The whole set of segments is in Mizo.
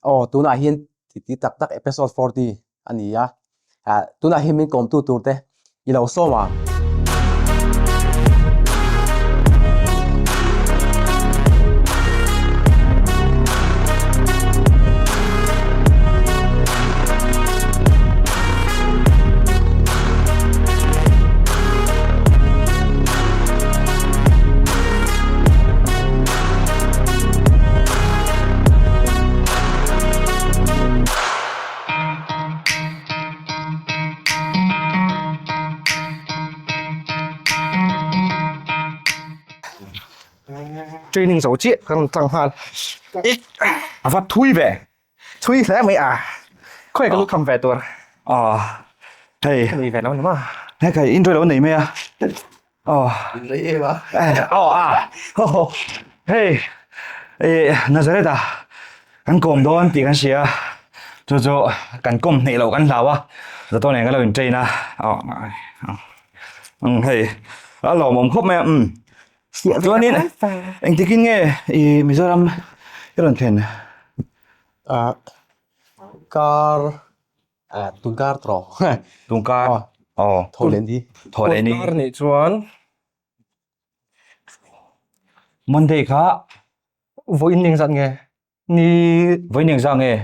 Aw tunah hian titi tak tak episode 40 a ni a, tunah hian min kawmtu tur te i lo sawm ang. Training zo chiah ka rawn tlang nghal. A va thui ve. Thui hle mai a. Khawi ka lu tham ve tur. Aw hei. Ka nei ve lo ni ma. He kai intro lo nei mai a. Aw. Rei em a. Aw a. Hei e Nazareth a kan kawm dawn tih kan hria. Chu chu kan kawm hneih loh kan hlau a. Zato nen ka lo in train a. Aw hei a lawmawm khawp mai a. Chuanin engtikin nge i Mizoram i rawn thlen? Ah kar ah tun kar tawh Tun kar aw thaw leh ni thaw leh ni Tun kar nih chuan Monday kha vawiin engzat nge? Ni vawiin engzat nge?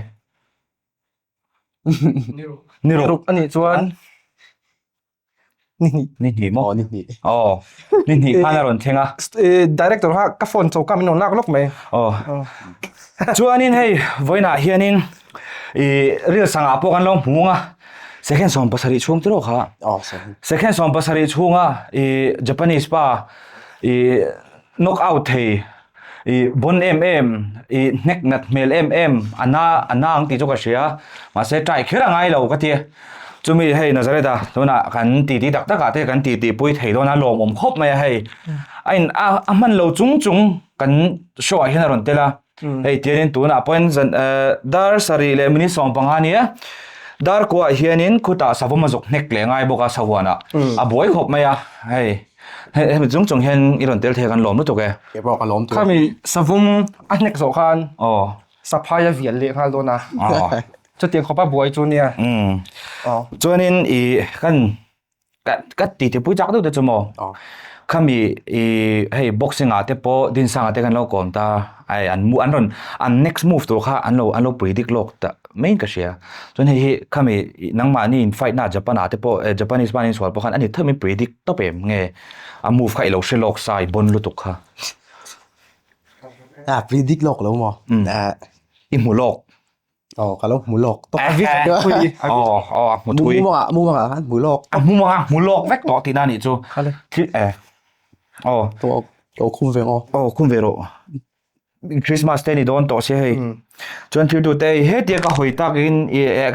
Ni ruk ruk anih chuan Ni hnih. Ni hnih maw? Aw ni hnih. Aw ni hnih khan a rawn thleng a. Director kha ka phone choka min rawn lak lawk mai. Aw. Chuanin hei vawiinah hianin ih ril sangah pawh kan lo hmung a, second 70 chhung tiraw kha. Aw second. Second 70 chhunga ih Japanese pa ih knock out thei I bon em em, i hnek nat hmel em em, a na a na ang tih chu ka hria, mahse try kher a ngai lo ka ti. Chumi hei Nazareth a tunah kan titi tak takah te kan titi pui thei dawn a lawmawm khawp mai a hei. A in a a hman lo chung chung kan show ah hian a rawn tel a, hei tianin tunah pawhin zan dar sarih leh minute 15 nia dar kuah hianin khutah savawm a zuk hnek leh ngai bawk a sahuanah a buai khawp mai a hei. Hei hemi chung chung hian i rawn tel thei a kan lawm lutuk e. Kei pawh ka lawm tur. Khami savum a hnek zawh khan Aw. saphai a vial leh nghal dawn a. Aw. Chutiang khawpa buai chu nia. Umm. Aw. Chuanin i kan ka ka titi pui chak deuh te chu maw. Aw. Khami i hei boxing ah te pawh Dinsanga te kan lo kawm ta ai an an rawn an next move tur kha an lo an lo predict lawk ta maiin ka hria. Chuan hei hi khami nangmahni in fight na Japan ah te pawh Japanese pa in sual pawh khan ani theuh min predict tawp em nge a move kha i lo hre lawk sa i bon lutuk kha. A predict lawk lo maw? I hmu lawk. Aw ka lo hmu lawk tawp. Aw aw a hmu thui. Mumangah mumangah khan hmu lawk. A mumangah hmu lawk vek tawh tihna anih chu. Thil eh aw. Aw khum ve ang aw. Aw khum ve rawh. Christmas te ni dawn tawh sia hei. Chuan thil tute hei hetia ka hawi takin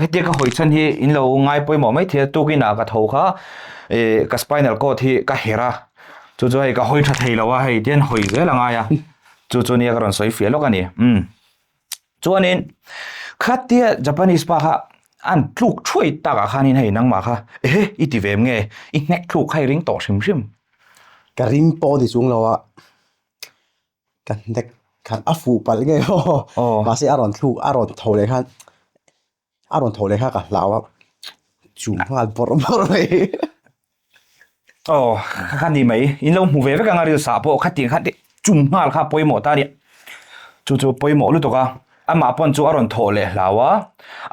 hetia ka hawi chhan hi in lo ngai pawimawh mai thei a tukin ah ka tho kha ih ka spinal cord hi ka herh a chu chu hei ka hawi tha thei lo a hei tihian hawi zel a ngai a chu chu nia ka rawn sawi fiah lawk a ni umm chuanin khatia Japanese pa kha an tluk thuai takah khanin hei nangmah kha ehe i ti ve em nge i hnek thluk kha i ring tawh hrim hrim. Ka ring pawh ni chung lo a. Ka hnek khan a fuh palh ngei aw mahse a rawn thluk a rawn tho leh khan a rawn tho leh kha ka hlau a chum nghal bawrh bawrh mai. Aw kha ni mai in lo hmu ve vek anga ril sah pawh khatiang khan chum nghal kha pawimawh ta a ni chu chu pawimawh lutuk a amah pawn chu a rawn thawh leh hlau a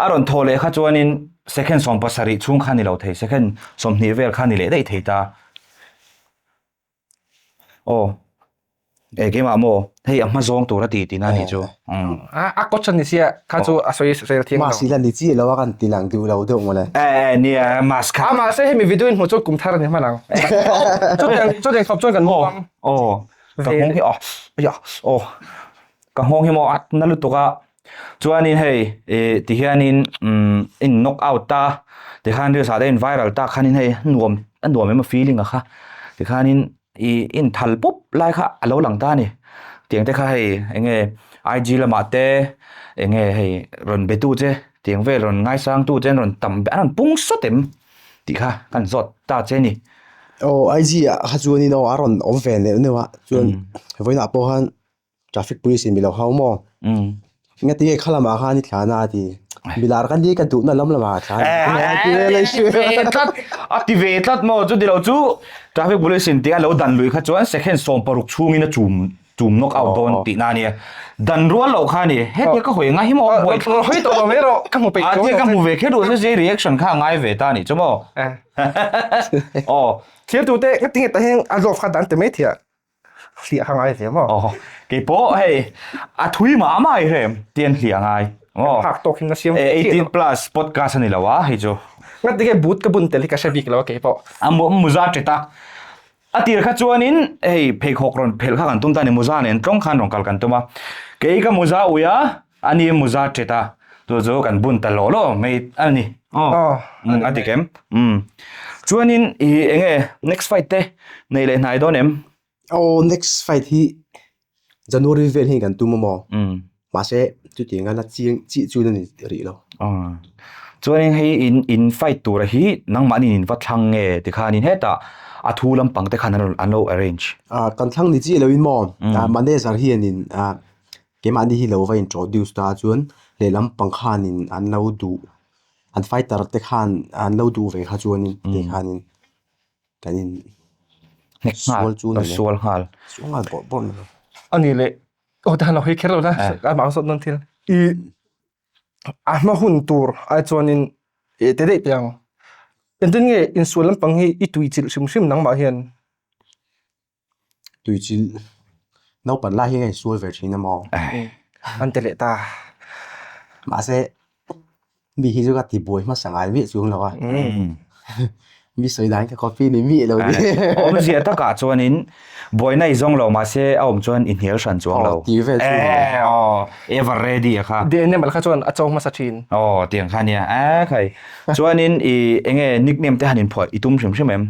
a rawn thawh leh kha chuanin second 70 chhung kha ni lo thei second 20 vel kha ni leh daih thei ta. Aw e keimah maw hei a hma zawng tur a ti tihna a nih chu umm. A a coach a ni sia kha chu a sawi sawi thiang lo. Mask hi la ni chiah lo a kan ti lang duh lo deuh mawle. E e nia mask kha. A mahse hemi video in hmuh chuan kum thar a ni hman ang. Chutiang chutiang khawp chuan kan hmu ang. Aw ka nghawng hi aw aiah aw ka nghawng hi maw a na lutuk a chuanin hei ih tihianin umm in knock out ta tikhan reels ah te in viral tak khanin hei nuam a nuam em a feeling a kha tikhanin ih in thal pup lai kha a lo lang ta a ni tiang te kha hei eng nge IG lamah te eng nge hei rawn be tu che tiang vel rawn ngaisang tu che an rawn tam an rawn pung sawt em tih kha kan zawt ta che a ni. Aw IG ah kha chuanin aw a rawn awm ve neuh neuh a chuan vawiinah pawh khan. Traffic police in mi lo hau maw? Nga tinge kha lamah khan i thlan a ti. Milar ka ni ka duhna lam lamah ka thlan. A ti ve tlat, a ti ve tlat maw chuti lo chu traffic police in tia lo dan lui kha chuan second 60 chhungin a chum chum knock out dawn tihna a nia. Dan rual loh kha a ni. Hetia ka hawi ngai hi maw buai thlak. Hawi tawh lo mai rawh ka hmu peih tawh. A tia ka hmu ve kher duh se se reaction kha a ngai ve ta a nih chu maw. Aw. Thirtute nga tinge tah hian a love kha dan ti mai thei a. Hliah kha ngai ve maw? Aw, keipawh hei a thui mah mah i hrem tian hliah ngai. Aw. Phak tawk in ka siam. 18 plus podcast a ni lo a hei chu. Nga tinge boot ka bun tel hi ka hre bik lo a keipawh. A muza ṭet a. A tir kha chuanin hei pheikhawk rawn phelh kha kan tum ta a ni muza nen tlawng khan rawn kal kan tum a. Kei ka muza ui a, ani muza ṭet a. Chu chu kan bun ta law law mai a ni. Aw. A dik em? Umm. Chuanin i enge next fight te nei leh hnai dawn em? Aw next fight hi January vel hi kan tum a maw? Umm. Mahse chutiang a la chiang chiah chu a ni rih lo. Aw. Chuanin hei in in fight tura hi nangmahni in va thlang nge tikhanin hetah a thu lampang te khan an lo arrange. Ah kan thlang ni chiah loin maw? Manager hianin ah keimahni hi lo va introduce ta chuan lehlam pang khanin an lo duh an fighter te khan an lo duh ve kha chuanin ti khanin kan in hnek nghal chu ni sual nghal sual nghal bawrh bawrh ni a ni leh aw te han lo hawi kher lo la amah ang sawt dawn thil i a hma hun tur ai chuanin eh te daih teh ang engtin nge insual lampang hi i tui chilh hrim hrim nangmah hian. Tui chilh naupan lai hi a insual ve thin a maw? An ti leh ta. Mahse mi hi chu ka ti buai hmasa ngai miah chuang lo a. Mi sawi dan ka copy ni miah lo ni. Awmzia takah chuanin buaina i zawng lo mahse a awm chuan i hnial hran chuang lo. Aw ti vel chu. Aw ever ready a kha. DNA mal kha chuan a cho hmasa thin. Aw tiang kha nia. A khai. Chuanin i enge nickname te han inphuah i tum hrim hrim em?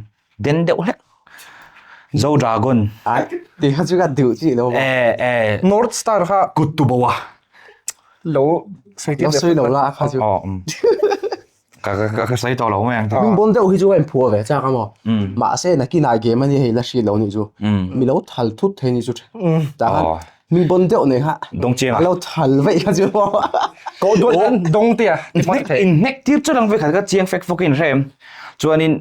Den deuh hlek. Zo Dragon. Ai, ti kha chu ka duh chi lo. Eh eh. North Star kha. Kut tu bo a. Lo sawi Lo sawi lo la kha chu. Oh. Ka ka ka sawi tawh lo mai ang. Min bon deuh hi chu ka inphuah ve chak a maw. Mahse nakinah game a ni hei la hriat lo nih chu. Mi lo thal thut thei nih chu. Tah khan mi bon deuh nei kha. Dong chiang a. Lo thal veih kha chu. Ko duat dong te a. In hnek tir chu dang ve khat ka chiang fek fawk in hrem. Chuanin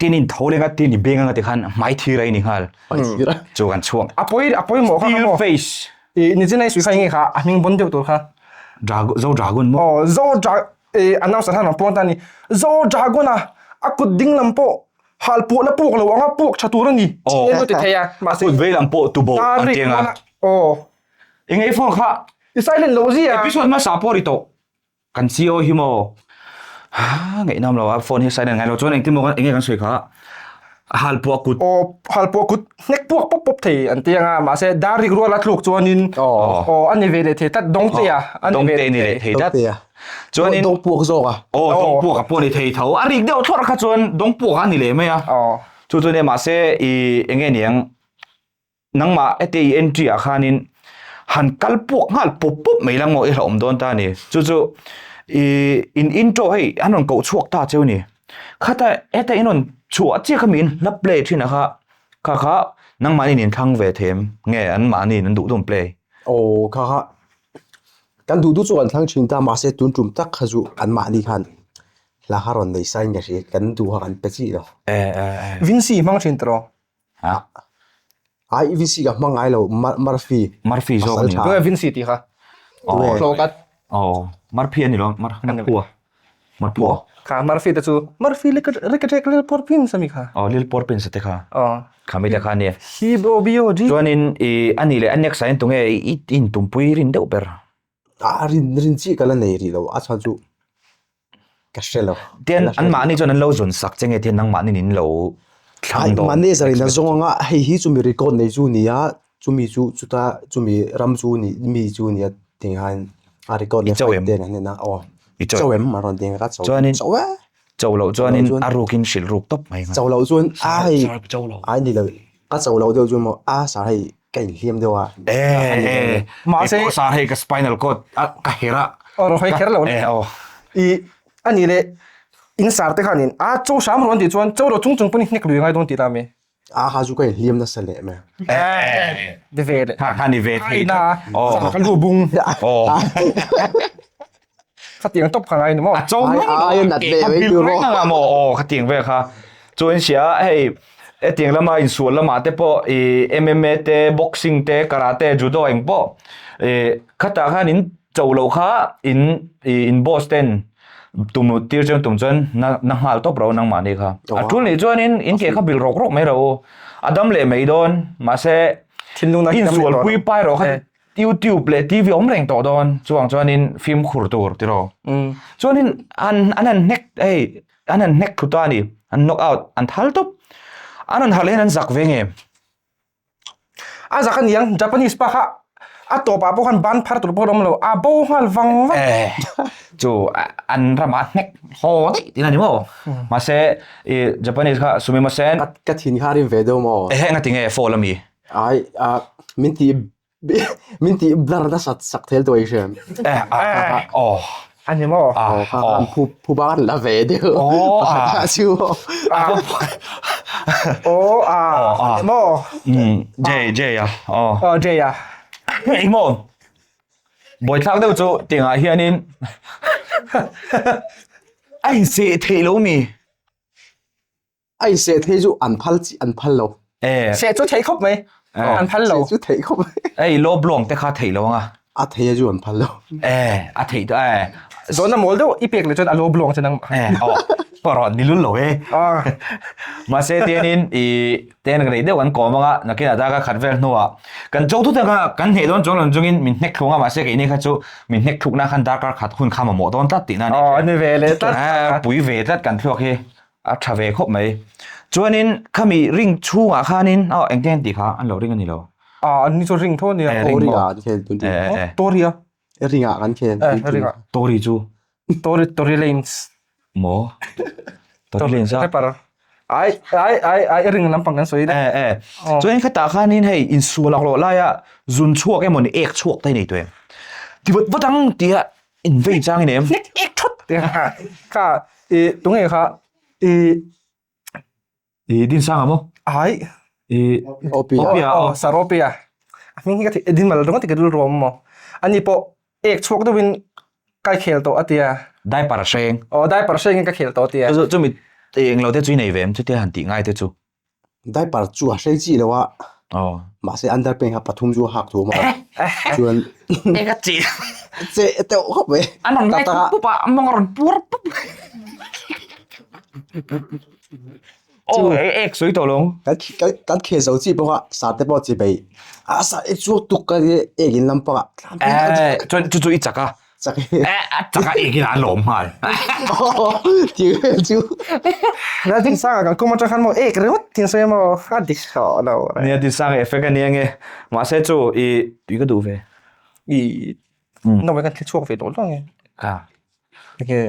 Tin in tho leng a tin i beng anga tikhan hmai thir a i ni nghal. Hmai thir a. Chu kan chhuak. A pawi a pawimawh kha Steel face. I nichin a i sui kha enge kha a hming bon deuh tur kha. Dragon Zo Dragon maw? Aw Zo Dra i announcer khan rawn puang ta a ni. Zo Dragon a a kut ding lam pawh hal puah la puak lo ang a puak tha tur a ni. Aw. Eng ti thei a mahse. Kut vei lam pawh tuboh an ti anga. Aw. Enge i phone kha. I silent loh zia. Episode hmasa pawh ri tawh. Kan CEO hi maw ngaihnawm lo a phone hi silent ngai lo chuan engtin maw enge kan sawi kha halpuah kut aw halpuah kut hnek puak pawp pawp thei an ti anga mahse dar rik rual a tluk chuanin aw a ni ve leh thei tlat dawngte a a ni ve leh thei tlat chuanin dawng puak zawk a aw dawng puak a pawh ni thei tho a rik deuh thlawrh kha chuan dawng puak a ni leh mai a chu chu nia mahse i enge niang Nangmah heti i entry ah khanin han kal puak nghal pawp pawp mai lang maw i hlauhawm dawn ta a ni. Chu chu i in intro hei an rawn koh chhuak ta cheu ni. Khata heta in rawn chhuah chiah kha mi in hla play thin a kha kha kha nangmahni in inthlang ve them nge anmahni in an duh duh play. Aw kha kha kan duh duh chu kan thlang thin ta mahse tun tum tak kha chu anmahni khan hla kha rawn nei sain ka hria kan duh kha kan pe chih lo. Vincy hmang thin tawh. Ha? Ai Vincy ka hmang ngai lo Murphy. Murphy zawk ni. Tunge Vincy tih kha? Oh. Hlawkat. Oh, Murphy ani lo, Mar Marphua. Marphua. Kha Murphy te chu Murphy Ricketrek Lil Porpins ami kha. Oh, Lil Porpins te kha. Oh. Kha mi te kha ania. He bo B O G. Chuanin i ani leh a next ah hian tunge i in tumpui rin deuh ber. A rin rin chiah ka la nei rih lo a chhan chu ka hre lo. Tian anmahni chuan an lo zawn sak che nge tian nangmahni in lo thlang dawn. Manager in a zawng anga hei hi chumi record nei chu nia chumi chu chuta chumi ram chu ni mi chu nia tih khan a record I cho em? ten an en a aw I cho cho em a rawn ti ang ka cho Chuanin cho e cho loh chuanin a rukin hrilh ruk tawp mai cho loh chuan a hei a ni lo Ka cho lo deuh chu maw a sar hei ka inhliam deuh a. Eh eh Mahse Keipawh sar hei ka spinal cord a ka herh a. Aw rawn hawi kher lo. Eh aw. I a ni le in sar te khanin a cho hram rawn tih chuan cho lo chung chung pawn i hnek lui ngai dawn tih la mi. A kha chu ka inhliam nasa leh mai. Ni ve leh. Kha kha ni ve thei. Na. Ka lu bung. Oh. Khatiang top kha ngai ni maw? A cho mai ai a nat leh mai tur aw. Nga maw aw khatiang vel kha. Chuan sia hei hetiang lama insual lamah te pawh i MMA te boxing te karate judo eng pawh i khatah khan in cho loh kha in i in boss ten tum tir chuan tum chuan na na nghal tawp ro nangmahni kha. A tul nih chuanin in ke kha bil rawk rawk mai ro u. A dam leh mai dawn mahse Thinlung na insual pui pai rawh kha YouTube leh TV awm reng tawh dawn chuang chuanin fimkhur tur tiraw. Chuanin an an han hnek hei an han hnek thlu ta a ni an knock out an thal tawp. An rawn harh leh hian an zak ve nge. A zak a niang Japanese pa kha a tawpah pawh khan ban phar tur pawh a awm lo a bo nghal vang vang. Eh chu an ramah hnek haw daih tihna a ni maw. Mahse i Japanese kha sumimasen. Ka thin kha a rim ve deuh maw? Ehe engati nge fall ami? Ai a min tih Min tih blur nasat sak thel tuai hriam. Eh, ah, oh. Ani maw? Ah, oh. Phu phu ban la ve deuh. Oh, ah. Chu. Oh, ah. Ah. Maw? Mm, J, J ah. Oh. Oh, J ah. Eng maw? Buaithlak deuh chu tiangah hianin a inseh theih lo mi. A inseh thei chu an phal chi an phal lo. Eh. Seh chu thei khawp mai. Eh. An phal lo. Seh chu thei khawp mai. Ei lo blong te kha thei lo anga. A thei a chu an phal lo. Eh, a thei to eh. Zawhna mawl deuh i pek leh chuan a lo blong che nang. Eh, oh. Parawn ni lul lo e. Ah. Mahse tianin i ten rei deuh kan kawm anga nakinah ta ka khat vel hnuah kan cho thut anga kan hneh dawn chuang lo chungin min hnek thlung a mahse keini kha chu min hnek thlukna khan darkar khat hun kha mamawh dawn tlat tihna a ni. Oh, ani ve leh tlat. Eh, pui ve tlat kan thluak hi. A tha ve khawp mai. Chuanin khami ring chhungah khanin aw engtin an tih kha an lo ring a ni lo. Ah an ni chu ring tho a nia. Eh ring maw. Ringah an khel tun Eh eh. Tori a. Ringah kan khel. Eh ringah. Tori chu. Tori Tori Lanes. Maw. Tori Lanes a. Rapper. Ai ai ai ai ring lampang kan sawi. Eh eh. Chuanin khatah khanin hei insual laklawh laia zun chhuak emaw ni ek chhuak te hi nei tawh em. Ti vat vat ang tia In vei chang in em? Nek ek thut kha i tunge kha i I din sang amo? Ai. I Opia. Opia. Oh, sar Opia. A hming hi ka thi din mal ringawt ka dul ruam maw. Ani pawh ek chhuak deuhin kai khel tawh a tia. Diaper a hreng. Oh, diaper hrengin ka khel tawh a tia. Chu chumi eng lo te chu i nei ve em? Chutia han tih ngai te chu. Diaper chu a hrei chi lo a. Oh. Mahse underpant kha pathum chu a hak thu a. Chuan Eng a che. Che teuh khawp mai. An rawn ngai pup pup a, a mawng a rawn puar pup. Oh, ek sawi tawh lo. Kan kan khel zo chi pawh a sa te pawh chi bei. A sa ek chu tuk ka ek in lampang ah. Eh, chuan chu chu i chak a. Chak Eh, a chak a ek in an lawm nghal. Ti vel chu. La ding sang kan kum atang khan maw ek ringawt tin sawi maw a dik tawh lo. Nia ding sang effect a nia nge. Mahse chu i tui ka duh ve. I no kan thli chhuak ve tawh lo nge. Ka. Enge.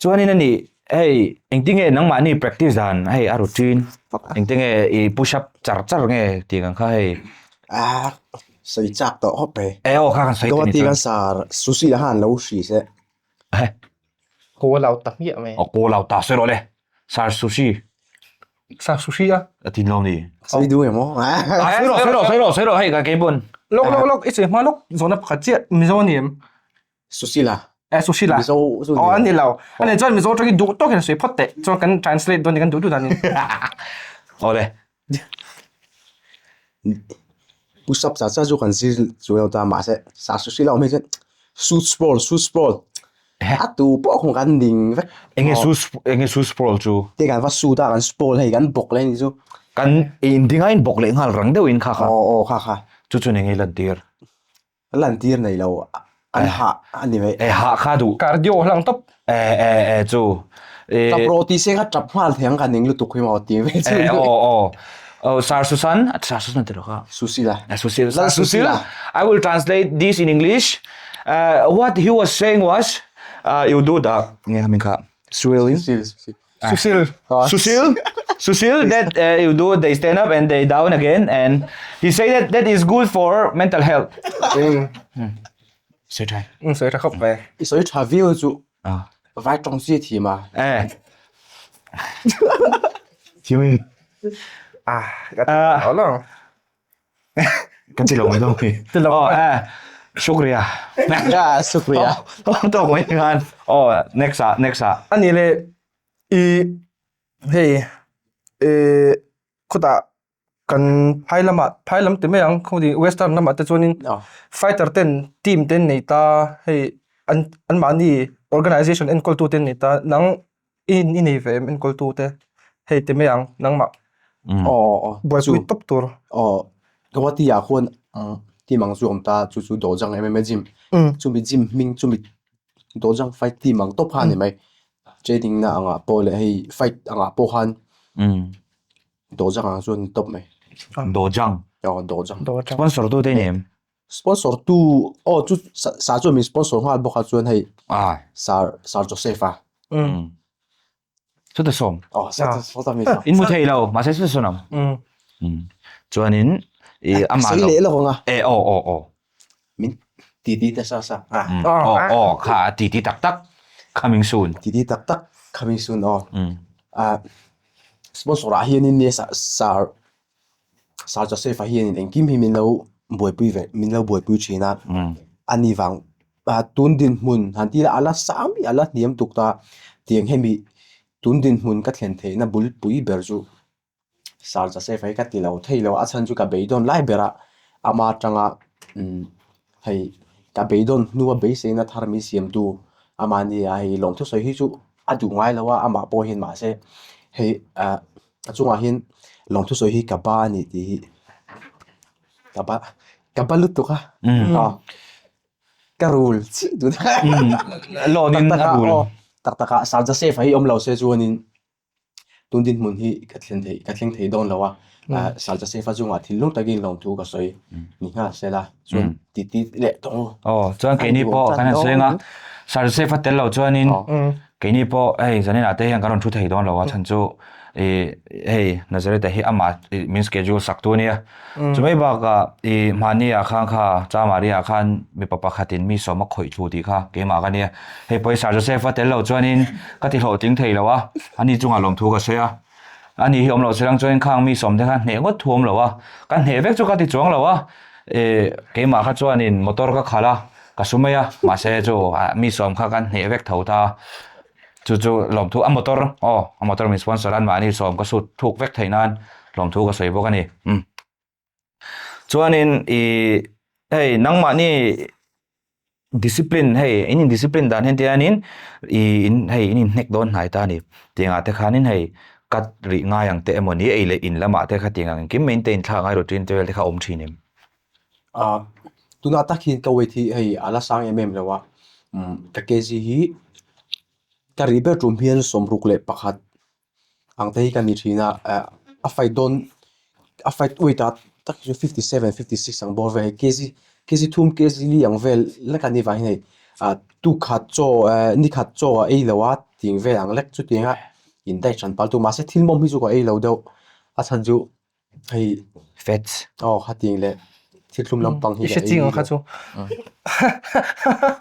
Chuanin a ni hei engtinge nangmahni practice dan hei a routine engtinge i push up char char nge tih ang kha hei. Ah sawi chak tawh khawp mai. Eh aw kha kan sawi tawh ni chuan. Kan sar sushi la khan lo hri se. Eh. Ko lo ta hmiah mai. Aw ko lo ta sawi rawh le. Sar sushi. Sar sushi a. A tin lo ni. Sawi duh em aw. Sawi rawh sawi rawh sawi rawh sawi rawh hei ka keipawn. Lawk lawk lawk i sawi hma lawk zawhna pakhat chiah Mizo a ni em? Susila. Eh, Susila. Mizo chu Oh, ani lo. Ani chuan Mizo tawngin duh tawkin a sawi phawt teh. Chuan kan translate dawn ni kan duh duh danin. Awle. Push up cha cha chu kan zir chu lo ta mahse sa Susila awm hi chuan suit sprawl suit sprawl a tu pawh kawng kan ning vek. Enge su enge su sprawl chu? Te kan va suit a kan sprawl hei kan bawk leh ni chu. Kan indinga in bawk leh nghal rang deuhin kha kha. Aw aw kha kha. Chu chuan enge lantir? Lantir nei lo an hah a ni mai. E hah kha duh. Cardio hlang tawp. E e e chu. E Tap rawh ti se kha tap nghal thei ang ka ning lutuk hi maw ti ve chu. E aw aw. Oh Sir Susan, Sir Susan ti lo kha. Susila. Susil. Sir Susil. I will translate this in English. Uh, what he was saying was, uh, you do the nge hamin kha. Swirling. Susil. Susil. Susil. Susil, Susil, that uh, you do, they stand up and they down again, and he say that that is good for mental health. Sawi tha. Sawi tha khawp mai. I sawi tha viau chu. Ah. Vai tawng chi thiam a. Eh. Thiam e. Ah, ka ti lo lo. Kan ti lo mai lo mi. Ti lo. Oh, eh. Shukriya. Ya, shukriya. Oh, tawk mai khan. Oh, next ah, next ah. Ani le i hei e khutah kan phai lamah phai lam ti mai ang khawdi western lamah te chuanin fighter ten team te an nei ta hei an anmahni organization enkawl tu te an nei ta nang i i nei ve em enkawl tu te hei ti mai ang nangmah buaipui tawp tur. Aw Guwahati ah khuan team ang chu a awm ta chu chu Dojang MMA gym chumi gym hming chumi Dojang fight team ang tawp kha a ni mai training na angah pawh leh hei fight angah pawh khan Dojang ang chuan ni tawp mai. Dojang. Aw Dojang. Dojang. Sponsor tu te ni em? Sponsor tu aw chu sa chuan min sponsor nghal bawk a chuan hei Sir Sir Joseph a. Chuta sawm. Aw Sir min In mu thei lo mahse chuta sawn ang. Chuanin i amah lo. Sei leh lawk ang a. E aw aw aw. Min titi ta sa sa. Aw aw kha titi tak tak coming soon. Titi tak tak coming soon aw. Sponsor ah hianin nia Sir Sir Joseph ah hianin engkim hi min lo buaipui ve min lo buaipui thin a. Ani vang tun dinhmun han tih ila a la sang a la hniam tuk ta tiang hemi tun dinhmun ka thlen theihna bulpui ber chu Sir Joseph hi ka ti lo thei lo a chhan chu ka beidawn lai ber a ama atanga umm hei ka beidawn hnua beiseina thar min siamtu ama nia hei lawmthu sawi hi chu a duh ngai lo a amah pawh hian mahse hei ah a chungah hian lawmthu sawi hi ka ba a ni tih hi ka ba ka ba lutuk a aw ka rul chiah tun loan in a rul tak tak ah Sir Joseph hi awm lo se chuanin. Tun dinhmun hi ka thlen thei ka thleng thei dawn lo a, Sir Joseph-a chungah thinlung takin lawmthu ka sawi ni nghal se la, chuan titi leh tawng u. Aw, chuan keini pawh kan han sawi ang a, Sir Joseph-a tel lo chuanin keini pawh hei zaninah te hian kan rawn thu thei dawn lo a, chhan chu ih hei Nazareth-a hi amah min schedule sak tu a nia. Chumai bakah ih mahni-ah khan kha Chamari-ah khan mipa pakhatin mi sawm a khawih thlu tih kha keimah ka nia. Hei pawh hi Sir Joseph-a tel lo chuanin ka ti hlawhtling thei lo a, ani chungah lawmthu ka sawi a. Ani hi awm loh chiang chuanin khang mi sawm te kha hneh ngawt thu awm lo a, ka hneh vek chu ka ti chuang lo a. Ih keimah kha chuanin motor ka khalh a, ka su mai a, mahse chu mi sawm kha kan hneh vek tho ta a. Chu chu lawmthu a motor aw a motor min sponsor a anmahni sawm ka sut thuk vek theih nan lawmthu ka sawi bawk a ni umm chuanin ih hei nangmahni discipline hei in in discipline dan hian tianin ih in hei in inhnek dawn hnai ta a ni tiangah te khanin hei cut rih ngai ang te emaw ni ei leh in lamah te kha tiang ang engkim mai in te inthlak ngai routine te vel te kha a awm thin em? Ah tunah tak hian ka weight hi hei a la sang em em lo a umm ka kg hi ka rih ber tum hian 61 ang te hi ka ni thin a eh a fight dawn a fight weight ah tak hi chu 57 56 ang bawr vel hei kg kg thum kg li ang vel lek a nih vang hian hei ah tukhat chaw eh nikhat chaw a ei lo a tih vel ang lek chutiang a in diet hran pal tu mahse thil mawm hi chu ka ei lo deuh a chhan chu. Hei fats aw khating leh thil thlum lampang hi I hre chiang ang kha chu.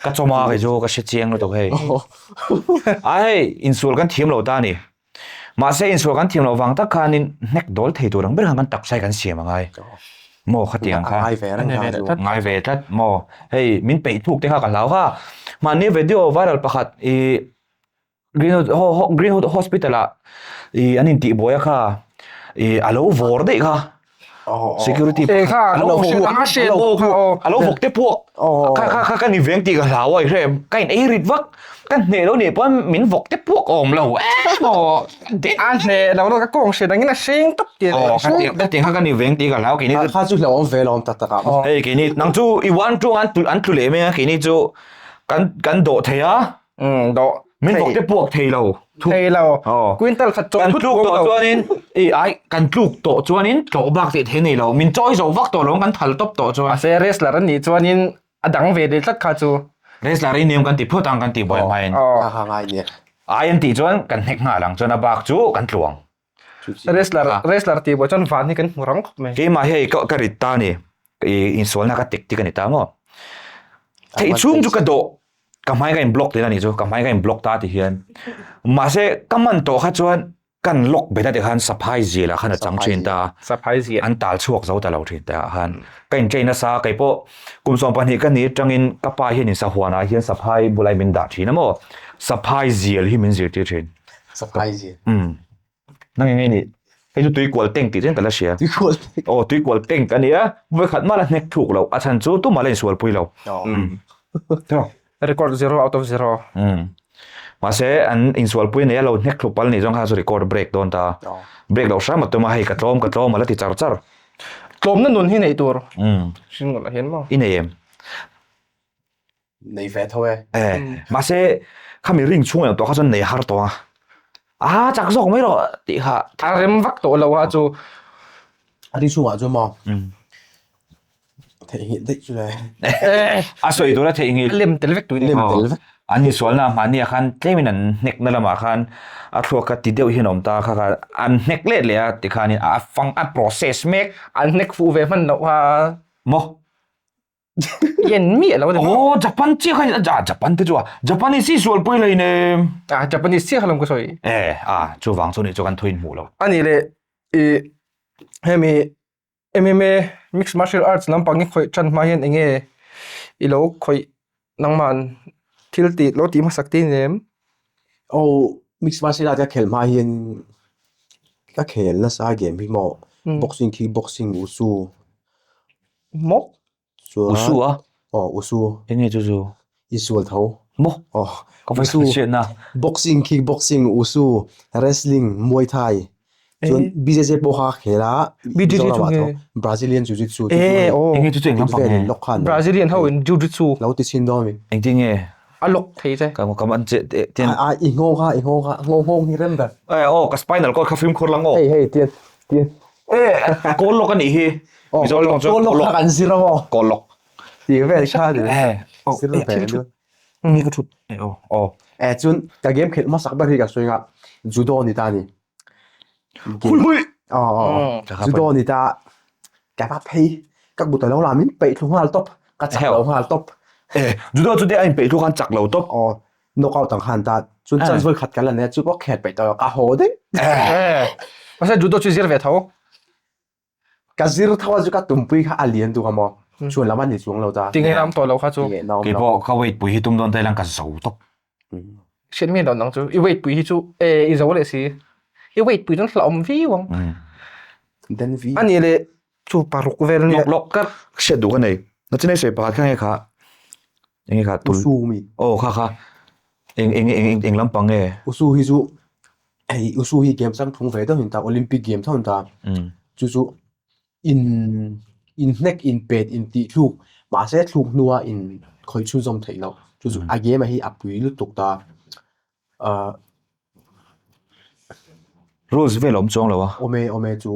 Ka chawma kei chu ka hre chiang lutuk hei. A hei insual kan thiam lo ta a ni. Mahse insual kan thiam loh vang tak khanin hnek dawl thei tur ang ber khan kan taksa hi kan siam a ngai. Maw khatiang kha. Ngai ve reng kha chu. Ngai ve tlat maw. Hei min peih thuk te kha ka hlau kha. Mahni video viral pakhat i Greenwood ho ho Greenwood Hospital ah ih an intih buai a kha ih a lo vawr daih kha security Eh kha a lo hriat ang a hriat aw kha aw a lo vawk te puak kha kha kha ka ni veng tih ka hlau a i hre em ka in ei rit vak ka hneh lo nih pawn min vawk te puak a awm lo emaw a hneh lo lo ka kawng hriat angin a hreng tawp tih aw kha tiang ka tiang kha ka ni veng tih ka hlau keini kha chu hlauhawm ve lo awm tak tak ah hei keini nang chu i one two an an tlu leh mai a keini chu kan kan dawh thei a Ừ, dawh. Min vawk te puak thei lo. Thei lo. Aw. Quintal khat chawh Kan thut tluk awm tawh lo. chuanin i ai kan tluk tawh chuanin tlawh bak tih thei nei lo. Min chawi zo vak tawh lo kan thal tawp tawh chuan. Mahse wrestler an nih chuanin a dang ve leh tlat kha chu. Wrestler i niam kan ti phawt ang kan tih buai hmain. Aw. Kha kha ngai nia. Ai an tih chuan kan hnek nghal ang chuan a bak chu kan tluang. Wrestler wrestler tih buai chuan van hi kan hmu rang khawp mai. Keimah hi hei ka ka rit ta a ni. I insualna ka tek tik a ni ta maw. Theih chhung chu ka dawh ka hmai ka in block tihna a nih chu ka hmai ka in block ta ti hian. Mahse ka man tawh kha chuan. Kan lock bet a tikhan saphai zial ah khan a chang thin ta. Saphai zial. An tal chhuak zo ta lo thin te ah khan. Ka in train nasa kei pawh kum 12 ka ni atangin ka pa hian in sahuan ah hian saphai bulai min dah thin a maw. Saphai zial hi min zirtir thin. Saphai zial. Umm. Nang eng nge nih? Hei chu tuikual tank tih chen ka la hria. Tuikual tank. Aw tuikual tank a nia. Vawikhat mah la hnek thuk lo. A chhan chu tumah la insualpui lo. Umm. Record zero out of zero. Umm. Mahse an insualpui nei a lo hnek thlu pal nih zawng kha chu record break dawn ta. Break loh hram a tum a hei ka tlawm ka tlawm a la ti char char. Tlawmna nun hi neih tur. Umm. Hring ngawt lah hian maw. I nei em? Nei ve tho e. Eh, mahse khami ring chhung eng tawh kha chuan nei har tawh a. A chak zawk mai rawh tih kha. A rem vak tawh lo a chu. A ring chhungah chuan maw? Theihnghilh daih chu le. A sawi tur a theihnghilh. A lem tel vek tuin. Lem tel vek. An insualna mahnia khan tlemin an hnekna lamah khan a thluak kha ti deuh hian a awm ta kha kha an hnek let leh a tikhanin a fang a process mek. An hnek fuh ve hman loh kha. Maw? Yen miah lo a ni maw? Aw Japan chiah kha a Japan te chu a Japanese hi sualpui hlei nem. A Japanese chiah kha lawm ka sawi. Eh a chuvang chu nih chu kan thuin hmuh lo. A nih leh i hemi MMA mixed martial arts lampang hi khawih tan hma hian eng nge i lo khawih nangman thil tih lo tih hmasak te ni em? Aw mixed martial arts ka khelh hma hian ka khel nasa game hi maw boxing kick boxing wushu Maw? Chuan Wushu a? Aw wushu. Eng nge chu chu? Insual tho. Maw? Aw Ka vawi wushu hriatna. Boxing kick boxing wushu wrestling muay thai chuan BJJ pawh kha ka khel a BJJ chu Mizoramah tho nge? Brazilian jiu jitsu chu Eh aw. Eng nge chu chu eng lampang nge? Lock khan Brazilian ho in jiu jitsu. Lo ti chhin dawn mi. Engtin nge? A lock thei che. Ka ka man che tian. A i nghawng kha i nghawng kha nghawng nghawng hi rem ber. Eh aw ka spinal cord kha fimkhur lang aw. Hei hei tian tian. Eh kawl lawk a nih hi. Mizo tawng chuan kawl lawk kan zir a maw? Kawl lawk. Tih vel kha ni. Eh zir ve lu. Ni ka thut. Eh aw aw. Eh chuan ka game khelh hmasak ber hi ka sawi nga judo ni ta ni. Hui hui. Aw aw. Judo ni ta ka va phei ka kut a lo la min peih thlu nghal tawp ka chak lo nghal tawp. Eh judo chu te a in peih thlu khan chak lo tawp. Aw knockout ang khan ta chuan chance vawi khat kan la nei a chu pawh khet peih tawh ka haw daih. Eh mahse judo chu zir ve tho. Ka zir tho a chu ka tumpui kha a lian duh a maw chuan lam a ni chuang lo ta. Tinge na awm tawh lo kha chu. Tinge na awm lo. Kei pawh ka weight pui hi tum dawn ta ilang ka zo tawp. Hriat miah lo nang chu i weight pui hi chu eh i zo leh si. I weight pui chuan hlauhawm viau ang. Den vi. A nih leh chu paruk vel nia. Lawk lawk ka hriat duh ka nei. Nachin ei sawi pakhat kha nge kha eng nge kha tul. Usu mi. Aw kha kha eng eng eng eng lampang nge. Usu hi chu hei usu hi game chang thung ve deuh in ta Olympic game tho in ta. Chu chu in in hnek in pet in tih thluk mahse thluk hnua in khawih chhunzawm theih loh chu chu a game a hi a pui lutuk ta. Ahh. Rules vel a awm chuang lo a. Awm e awm e chu.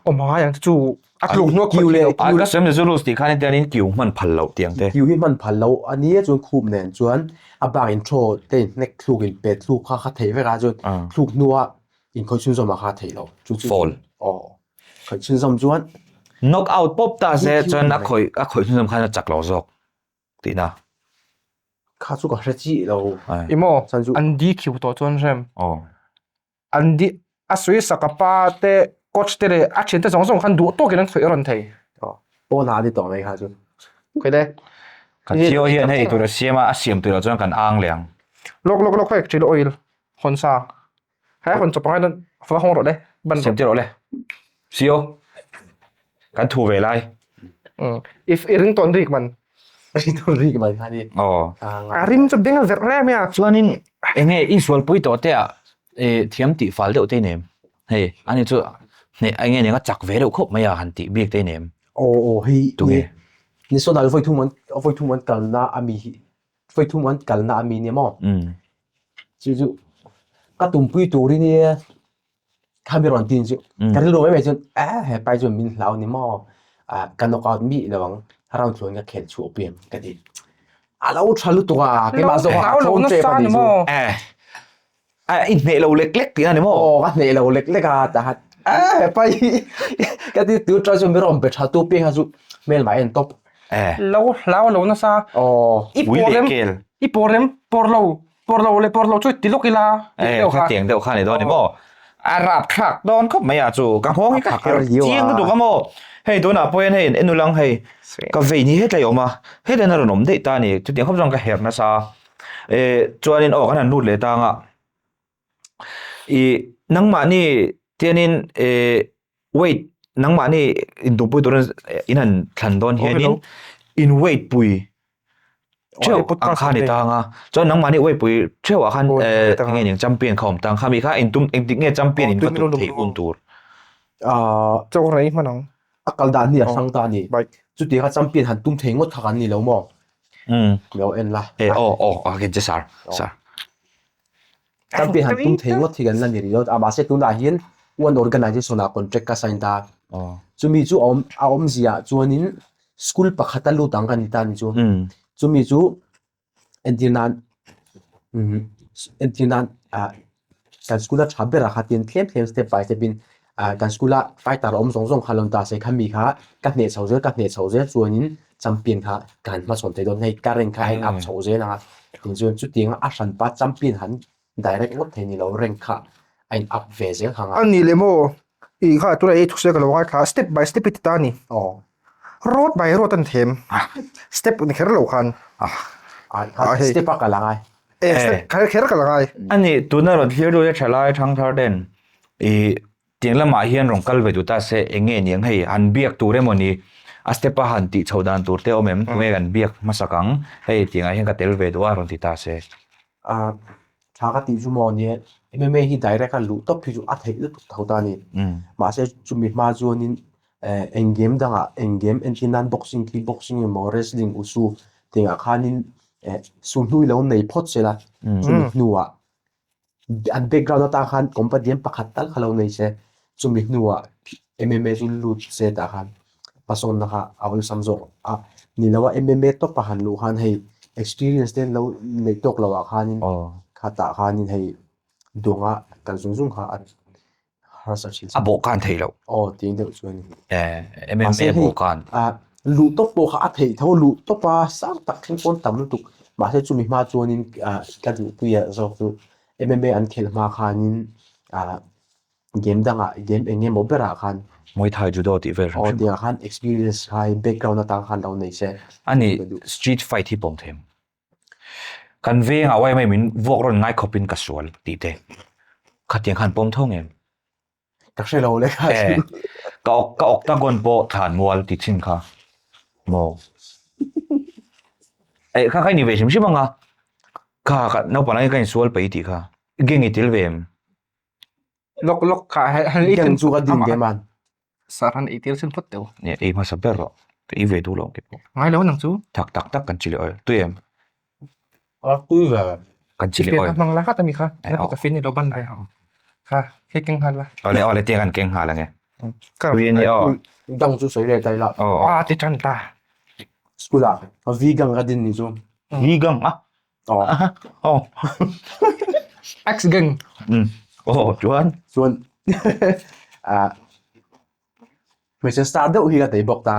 Awm a ngai ang chu a tluk hnua khawih leh a ka sawi chu rules tih khan hetiang in kiu hman phal loh tih ang te. Kiu hi hman phal loh a nia chuan khup nen chuan a bak in throw te in hnek thluk in pet thluk kha kha theih vek a chuan thluk hnua in khawih chhunzawm ah kha theih loh chu chu Fall. Aw khawih chhunzawm chuan Knock out pawp ta se chuan a khawih a khawih chhunzawm khan a chak lo zawk. tihna. Kha chu ka hre chi lo. I maw an DQ tawh chuan hrem. An di a sawi sak a pa te coach te leh a thian te zawng zawng khan duh tawkin an khawih a rawn thei. Pawn ah a ni tawh mai kha chu. Khawih le. Kan Theo hian hei tur a siam a, a siam tur ah chuan kan ang leh ang. Lawk lawk lawk hei chilli oil hawn sa. He hawn chawp angai dawn va hawng rawh le. Ban Siam tir rawh le. Sio. Kan thu ve lai. If i ring tawn rik man. Ring tawn rik man kha ni. Aw. A rim chu beng a verh hle mai a. Chuanin enge insualpui tawh te ah thiam tih fal deuh te i nem. Hei ani chu hneh enge nia chak ve deuh khawp mai a han tih bik te i nem. Aw aw hei Tunge? National vawi thum an vawi thum an kalna ami hi vawi thum an kalna ami nia maw. Chu chu ka tumpui turin nia Khami rawn tin chu ka rilru mai mai chuan eh hepa hi chuan min hlau ni maw ah ka knock out mih lo ang round tluan ka khelh chhuah pui ang ka ti. A lo tha lutuk a keimah zawk a thawn tep a nih chu. Eh eh i hneh lo lek lek tih a ni maw? Aw ka hneh lo lek lek a tahan eh hepa hi ka ti tur tang chuan min rawn be tha tu piang kha chu hmelmah en tawp. Eh. Lo hlau lo nasa. Aw. I Ui pawr leh em kel. i pawr em pawr lo Pawr lo leh pawr lo chu ti lawk ila. Eh, kha tiang deuh kha ni dawn ni maw? A rap thlak dawn khawp mai a chu ka nghawng hi ka herh chiang lutuk a maw. Hei tunah pawh hian hei en ulang hei ka vein hi hetlai awm a hetlai a rawn awm daih ta a ni chutiang khawp chuan ka herh nasa a eh chuanin aw kan han lut leh tang a ih nangmahni tianin eh weight nangmahni intumpui turin in han thlan dawn hianin in weight pui theuh ang kha ni tang a chuan nangmahni weight pui theuh ah khan eh eng nge ni champion kha awm tang khami kha intum engtik nge champion in va tum theih hun tur ah chaw rei hman ang a kal dan hi a hrang ta a ni chuti kha champion han tum thei ngawt kha kan ni lo maw lo en la e aw aw a ken che sar sar Champion han tum thei ngawt hi kan la ni rih lo a mahse tunah hian one organization ah contract ka sign ta chumi chu a awm a awmzia ah chuanin school pakhata lut ang ka ni ta ni chu chumi chu entir nan umm entir nan ah kan school a tha ber ah kha tin tlem tlem step by step in ah kan school a fighter awm zawng zawng kha lo ni ta se khami kha ka hneh chho zel ka hneh chho zel chuanin champion kha ka han hmachhawn thei dawn hei ka rank kha a in up chho zel ang a tinchuan chutianga a hranpa champion han direct ngawt thei ni lo rank kha a in up ve zel kha a ni leh maw ih kha tunah ei thusek a lo ngaithla a step by step i ti ta a ni aw road by road a ni them step ni kher lo khan ah step a kal angai eh step kher kher kal angai a ni tuna rawn thlir deuh te thalai thangthar ten ih Tiang lamah hian rawn kal ve duh ta se eng nge niang hei han biak tur emaw ni a step a han tih chhoh dan tur te awm em tunge kan biak hmasak ang hei tiangah hian ka tel ve duh a rawn ti ta se. A tha ka tih chu maw nia MMA hi direct a luh tawp hi chu a theih lutuk tho ta a ni. Mahse chumi hma chuanin eng game dangah eng game entir nan boxing khi boxing emaw wrestling usu tiangah khanin sulhnu ilo nei phawt se la chumi hnuah an background atang khan company pakhat tal kha lo nei se chumi hnuah M_M_A chu lut se tah khan hmasawnna kha a awlsam zawk a ni lo a M_M_A tawp a han luh khan hei experience te an lo neih tawk loh ah khanin khatah khanin hei duanga kal zung zung kha a harsa thin A bawh kan theih loh. Aw tih deuh chu a ni. Eh, MMA bawh kan. A luh tawp pawh kha a theih tho luh tawp a sang tak thleng pawn tam lutuk. Mahse chumi hma chuanin ka duhpuia zawk chu MMA an khelh hma khanin ah game dangah game eng emaw berah khan Muay Thai Judo tih vel hrim hrim. Aw tiangah khan experience kha background atang khan lo nei se. Ani street fight hi pawm them. Kan vengah YMA min vuak rawn ngai khawpin ka sual tih te khatiang khan pawm tho ngem? Ka hre lo le kha chu. Ka ka octagon pawh thlan mual ti thin kha maw? Eh kha kha i ni ve hrim hrim ang a, kha kha naupang laiin ka insual peih tih kha gang i tel ve em? Lawk lawk kha han ei Gang chu ka din ve man. Sir han ei tir chin phawt teu. Nia ei hmasa ber rawh. Ka ei ve duh lo ang kei pawh. Ngai lo nang chu. Thak tak tak kan chili oil. Tui em? A tui ve. Kan chili oil. Hmang la khat ami kha. Na ka fin ni lo ban lai. Kha khi keng nghal la. Awle awle tiang kan keng nghal ange. Tui ani aw. Dang chu sawi leh dai la. Aw. A ti tan ta. School ah V gang ka din ni chu. V gang a? Aw. Aw. X gang. Aw chuan. Chuan ah hmeichhe star deuh hi ka tei bawk ta.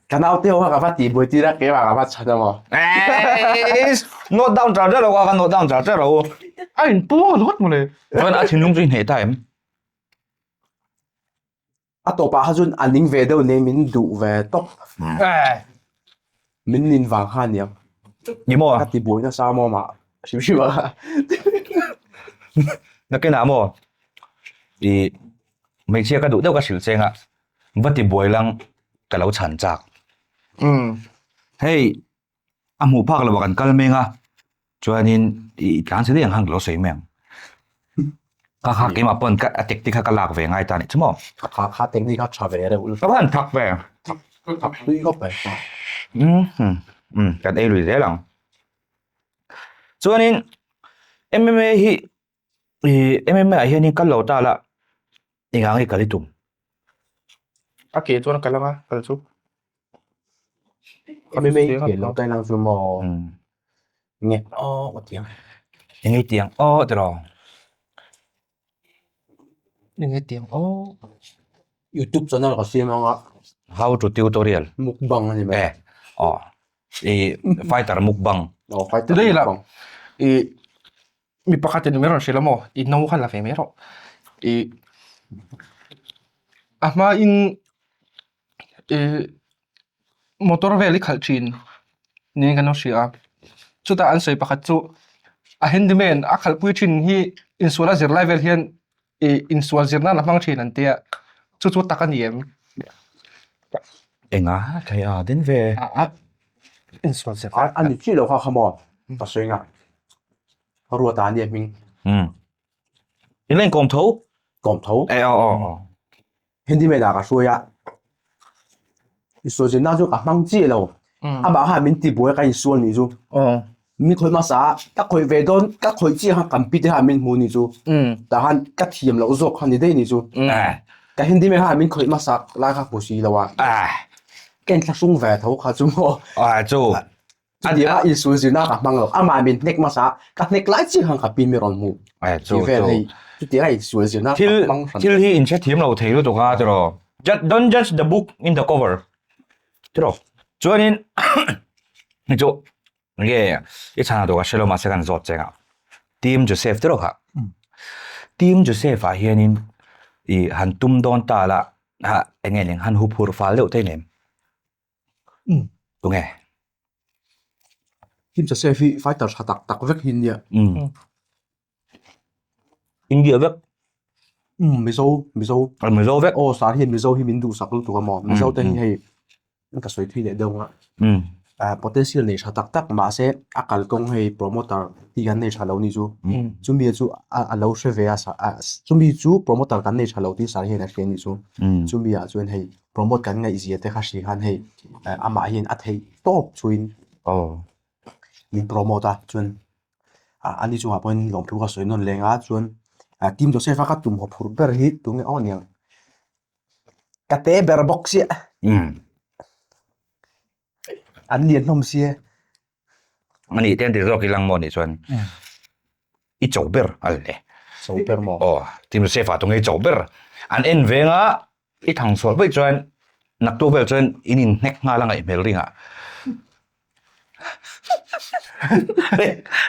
Ka naute ho kha ka va tih buai tir a keimah ka va chhan emaw. Note down char char lo ka note down char char lo. A in puang ringawt mawle. Chuan a thinlung chu i hneh ta em? A tawpah kha chuan a ning ve deuh nen min duh ve tawp. Min nin vang kha aniang. Ni maw? Ka ti buai nasa maw mah hrim hrim a. Nakinah maw? I hmeichhia ka duh deuh ka hrilh cheng a, va ti buai lang ka lo chhan chak. Hei a hmuh phak lo ah kan kal meng a chuanin ih tlan chhe daih ang khan ka lo sawi mai ang kha kha keimah pawn ka a tactic kha ka lak ve ngai ta anih chu maw kha kha technique kha tha ve reuh ka van thak ve thak tui khawp mai um kan ei lui zel ang chuanin M_M_A hi ih M_M_A ah hianin kal lo ta la Engah nge kal i tum? A ke chuan a kal anga kal chu. MMA ke lo tai lang chu maw? Nge aw ka ti ang. Enge tiang aw tiraw? Enge tiang aw? YouTube channel ka siam anga. How to tutorial. Mukbang a ni mai. Eh aw i fighter mukbang. Aw fighter mukbang. I Mi pakhat in min rawn hrilh a maw? I no kha la ve mai rawh. I a hmain i motor vel i khalh thin niin kan lo hria a chutah an sawi pakhat chu a handyman a khalhpui thin hi insual a zir lai vel hian ih insual zir nan a hmang thin an tia chu chu tak a ni em? Enga thei a din ve. Insual zir a ni chiah lo kha kha maw ka sawi nga Ruata ania hming. In la inkawm tho? Kawm tho. E aw aw aw. Handyman ah ka hruai a, insual zirna chu ka hmang chiah lo. Amah khan min tibuai a ka insual nih chu. Min khawih hmasa a, ka khawih ve dawn, ka khawih chiah khan kan pi te khan min hmu nih chu. Tah khan ka thiam loh zawk kha ni daih nih chu. Ka handyman khan min khawih hmasa lai kha hmu si lo a. Ka inthlahrung ve tho kha chu maw. Chutianga insul zirna ka hmang lo, amah min hnek hmasa a, ka hnek lai chiah khan ka pi mi rawn hmu. Ti vel hei, chutianga insul zirna ka hmang hran. Thil hi inhrethiam lo thei lutuk a tiraw. Don't judge the book in the cover tiraw. Chuanin hei chu nge i chhan tur ka hre lo mahse kan zawt cheng a. Team Joseph tiraw kha. Team Joseph ah hianin i han tum dawn ta la ha eng nge ning han huphurh fal deuh te nem. Tunge? Kim Joseph hi fighter tha tak tak vek hi nia. India vek. Mizo, Mizo. Mizo vek. Aw sar hian Mizo hi min duhsak lutuk a maw. Mizo te hi hei ka sawi thui leh deuh ang a. Potential nei tha tak tak mahse a kalkawng hei promoter hi kan nei tha lo ni chu. Chumi chu a lo hre ve a chumi chu promoter kan nei tha lo tih sar hian a hria ni chu. Chumi ah chuan hei Promote kan ngaihzia te kha hri khan hei amah hian a theih tawp chuin min promote a chuan ani chungah pawhin lawmthu ka sawi nawn leng a chuan Team Joseph a ka tum haw phur ber hi tunge aw aniang ka te ber bawk chiah an lian hlawm sia. Ani te an ti zawk ilang maw nih chuan i cho ber a le. Cho ber maw? Aw Team Joseph ah tunge i cho ber an en veng a. I thang chhuah vaih chuan naktuk vel chuan in inhnek nghal a ngaih hmel ring ah.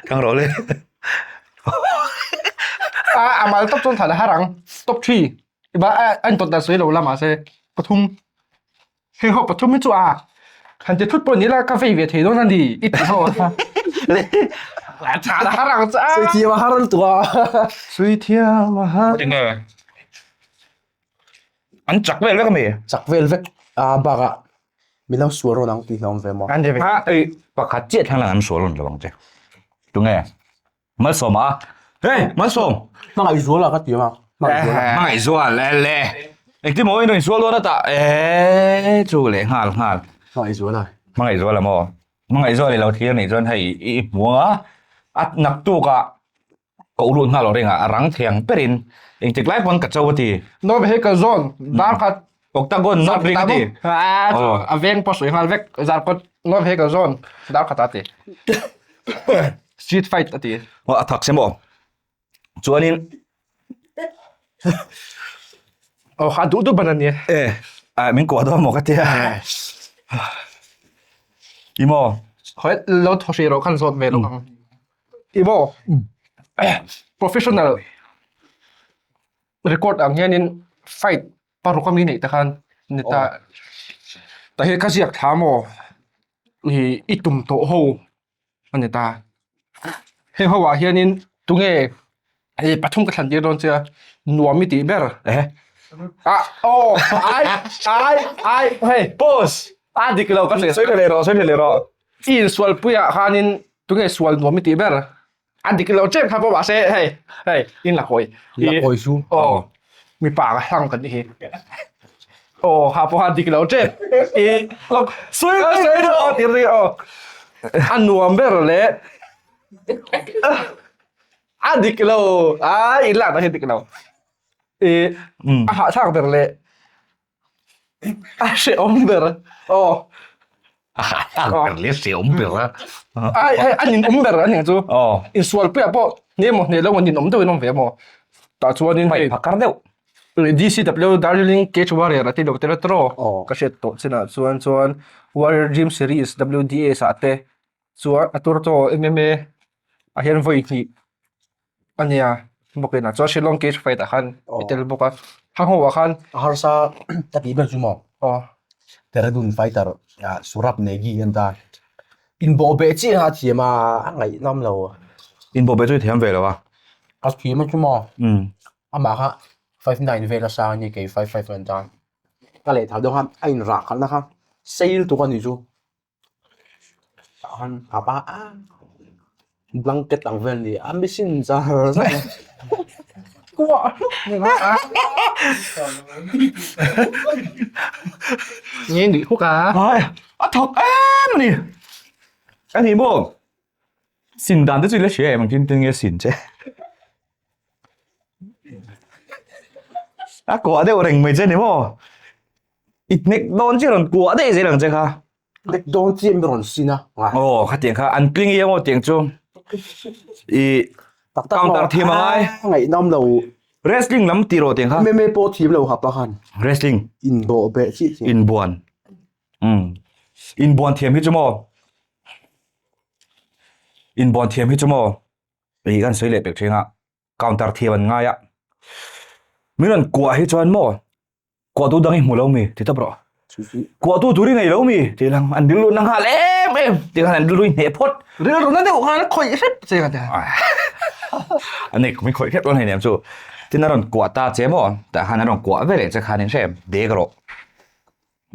Thang rawh le. A amal top chuan than a har ang. Top 3. Iba an tot dan sawi lo la mahse pathum. Hei ho pathum hi chu a han ti thut pawh ni la ka vei ve thei dawn a ni i ti ho. Le. Than a har ang chu a. Sui thiam a har lutuk a. Sui thiam a har. Tinge. An chak vel vek a mi? Chak vel vek a bakah min lo sual rawn ang tih hlawm ve maw? Ha ei pakhat chiah thlang lang an sual rawn lo ang che. Tunge? Malsawm a? Hey Malsawm! Hmangaih zual a ka ti a Hmangaih zual a. Hmangaih zual le le. Engtin maw in rawn sual dawn ata e chu leh nghal nghal. Hmangaih zual a. Hmangaih zual a maw? Hmangaih zual i lo thlir nih chuan hei i hmu ang a a naktuk ah Ka lut nghal lo ring a, a rang thei ang berin engtik lai pawn ka cho a ti. No vehicle zone dar khat Octagon not ring a ti. A veng pawh sawi nghal vek zarkawt no vehicle zone dar khat a ti. Street fight a ti. A thak se maw? Chuanin Aw kha duh duh ban a ni. E, min kuah dawn maw ka tia. I maw? Khawi lo thaw hrih rawh khan zawt ve lawk ang. I maw? Professional record ang hianin fight paruk ami neih te khan ni ta. Tah hian ka ziak thla maw? I tum tawh ho. a ni ta. Heng ho ah hianin tunge hei pathum ka thlan tir dawn che a nuam i tih ber ah aw ai ai ai hei pause a dik lo ka hre sawi leh rawh sawi leh rawh i insual pui ah khanin tunge sual nuam i tih ber a dik lo chen kha pawh mahse hei hei in la kawi la kawi chu aw mipa ka hlang kan nih hi aw ha pawh a dik lo ṭep i lawk sawi sawi rawh ti ri aw a nuam ber le a dik lo a in lak dah hi dik lo i a hahthlak ber le A hrehawm ber aw. A hahthlak ber leh hrehawm ber a. Ai ai a ninawm ber a nih chu. Aw. Insualpuiah pawh hne emaw hne lo emaw ninawm deuhin awm ve maw. Tah chuanin hei. Phakar deuh. DCW Darjeeling Cage Warrior a ti lo tel a tawh. Ka hriat tawh chinah chuan chuan Warrior Dream Series WDS ah te chuan a tur tawh MMA ah hian vawi hnih a nia. bawkin a, chuan Shillong cage fight ah khan i tel bawk a, hang ho ah khan A harsa ka tih ber chu maw? Aw. Dehradun fighter Surab Negi an ta. Inbawh beh chiah a thiam a, a ngaihnawm lo. Inbawh beh chu i thiam ve lo a. A thiam a chu maw? Amah kha 59 vel a sang a ni kei 55 an ta. Ka lehthal deuh kha a inrah khalhna kha sei lutuk a ni chu. Tah khan a pa a blanket ang vel ni a machine zar zar a. Kuah hluk ni nga a. Nge nuih huk a. Hai a thawk em a ni. A ni maw? Sin dan te chu i la hria em ang tin tin nge sin che. A kuah deuh reng mai che ni maw? I hnek dawn chiah rawn kuah daih zel ang che kha. Hnek dawn chiah mi rawn sin a. Aw khatiang kha an tling i emaw tiang chu i counter thiam a ngai. Ngaihnawm lo. Wrestling lam tih rawh tiang kha. MMA pawh thiam lo hapa khan. Wrestling. Inbawh beh chiah thiam. Inbuan. Um. Inbuan thiam hi chu maw. Inbuan thiam hi chu maw. I kan sawi leh pek thin a. Counter thiam an ngai a. Min rawn kuah hi chuan maw. Kuahtu dang i hmu lo mi? Ti tawp rawh. Kuahtu tur i nei lo mi? Ti lang an rilru na nghal em em. Ti khan an rilru i hneh phawt. Rilru na deuh khan a khawih hrep che ka ti. A nei min khawih hrep dawn hei nem chu. Tin a rawn kuah ta che maw? Tah khan a rawn kuah ve leh che khan in hre em? Dek rawh.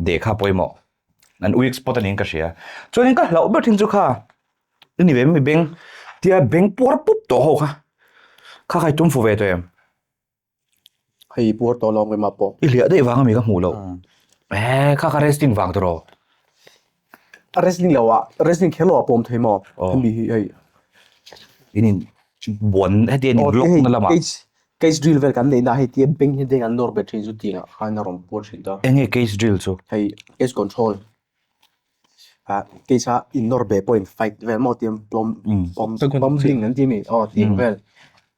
Dek kha pawimawh. An weak spot a niin ka hria. Chuanin ka hlauh ber thin chu kha i ni ve mi beng tia beng puar pup tawh ho kha. Kha kha i tum fu ve tawh em? Hei puar tawh lawng ema pawh. I hliah daih vang ami ka hmuh loh. Eh kha kha wrestling vang tawh. A wrestling lo ah wrestling kher lo ah pawm thei maw? Hemi hi hei. In in buan heti in block na lamah. Cage cage drill vel kan neih na hei tia beng hi deng an nawr bet thin chu tiang ah khan a rawn puar thin ta. Enge cage drill chu? Hei cage control. Ah cage a in nawr beh pawh in fight vel maw tia plawm bombing an ti a mi aw tiang vel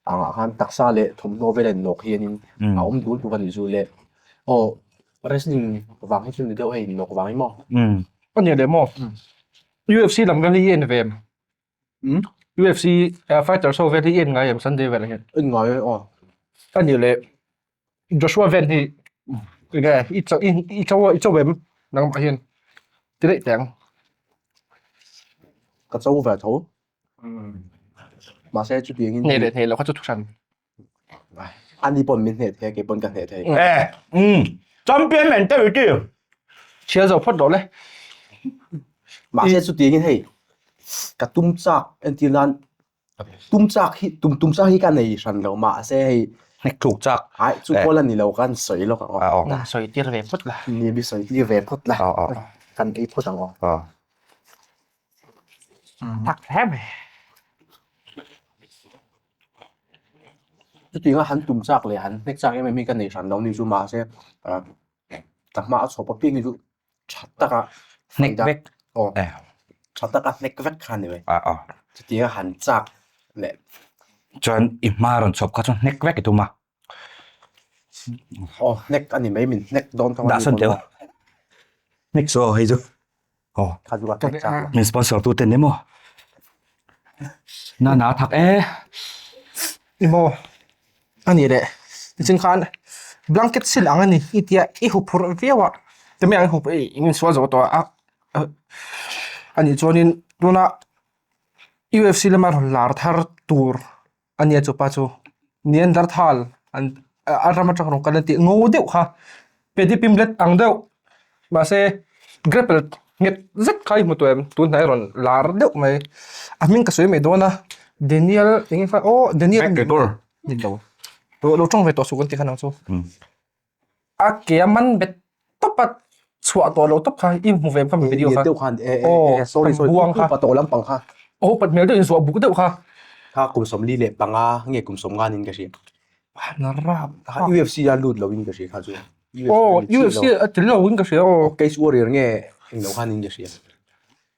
angah khan taksa leh thawmhnaw vel a innawk hianin a awm dul tuk a nih chu le aw wrestling vang hi chu ni deuh hei innawk vang hi maw. A nia leh maw UFC lam vel hi i en ve em? UFC fighters ho vel hi i en ngai em Sunday velah hian? En ngai e aw. A nia leh Joshua Van hi enge i cho i i cho i cho em nangmah hian ti daih teh ang. Ka cho ve tho. Mahse chutiangin Hneh leh hneh loh kha chu thuhran. Ani pawn min hneh thei a, kei pawn ka hneh thei. Eh, umm, champion mentality. Chhiar zo phawt rawh le. Mahse chutiangin hei ka tum chak entir nan Tum chak hi tum tum chak hi ka nei hran lo mahse hei Hnek tluk chak. Hai chu pawh la ni lo kan sawi lawk ang aw. Na sawi tir ve phawt la. Ni mi sawi tir ve phawt la. Kan ei phawt ang aw. Tak hle mai. Chutianga han tum chak leh han hnek chak em em hi ka nei hran lo ni chu mahse ka hma a chhawp apiang hi chu tha taka hnek vek aw tha taka hnek vek kha a ni mai chutianga han chak leh chuan i hma rawn chhawp kha chuan hnek vek i tum a aw hnek a ni mai min hnek dawn tho a ni dah sawn teh u hnek chu aw hei chu aw kha chu a hnek chak lo min sponsor tu ten emaw na na thak e emaw A ni leh, tichin khan blanket sil ang a ni i tia i hup phurh viau a, tumi ang i hup i insual zo tawh a, a nih chuanin tuna UFC lama rawn lar thar tur a nia chupa chu Neanderthal an a ram atang rawn kal a tih ngo deuh kha Paddy Pimblett ang deuh mahse grapple nghet zet kha i hmu tawh em tun hnai rawn lar deuh mai a hming ka sawi mai dawn a Daniel eng nge kha aw Daniel ni lo lo tawng ve tawh suh kan tih kha nang chu a ke a man bet tawp a chhuah tawh lo tawp kha i hmu ve em kha video kha aw sorry sorry buang kha upa tawh lampang kha aw upat hmel deuh inzuah buk deuh kha kha kum 45 nge kum 50 niin ka hria na rap kha UFC a lut lo in ka hria kha chu aw UFC a tel lo in ka hria aw Cage Warrior nge englo khan in ka hria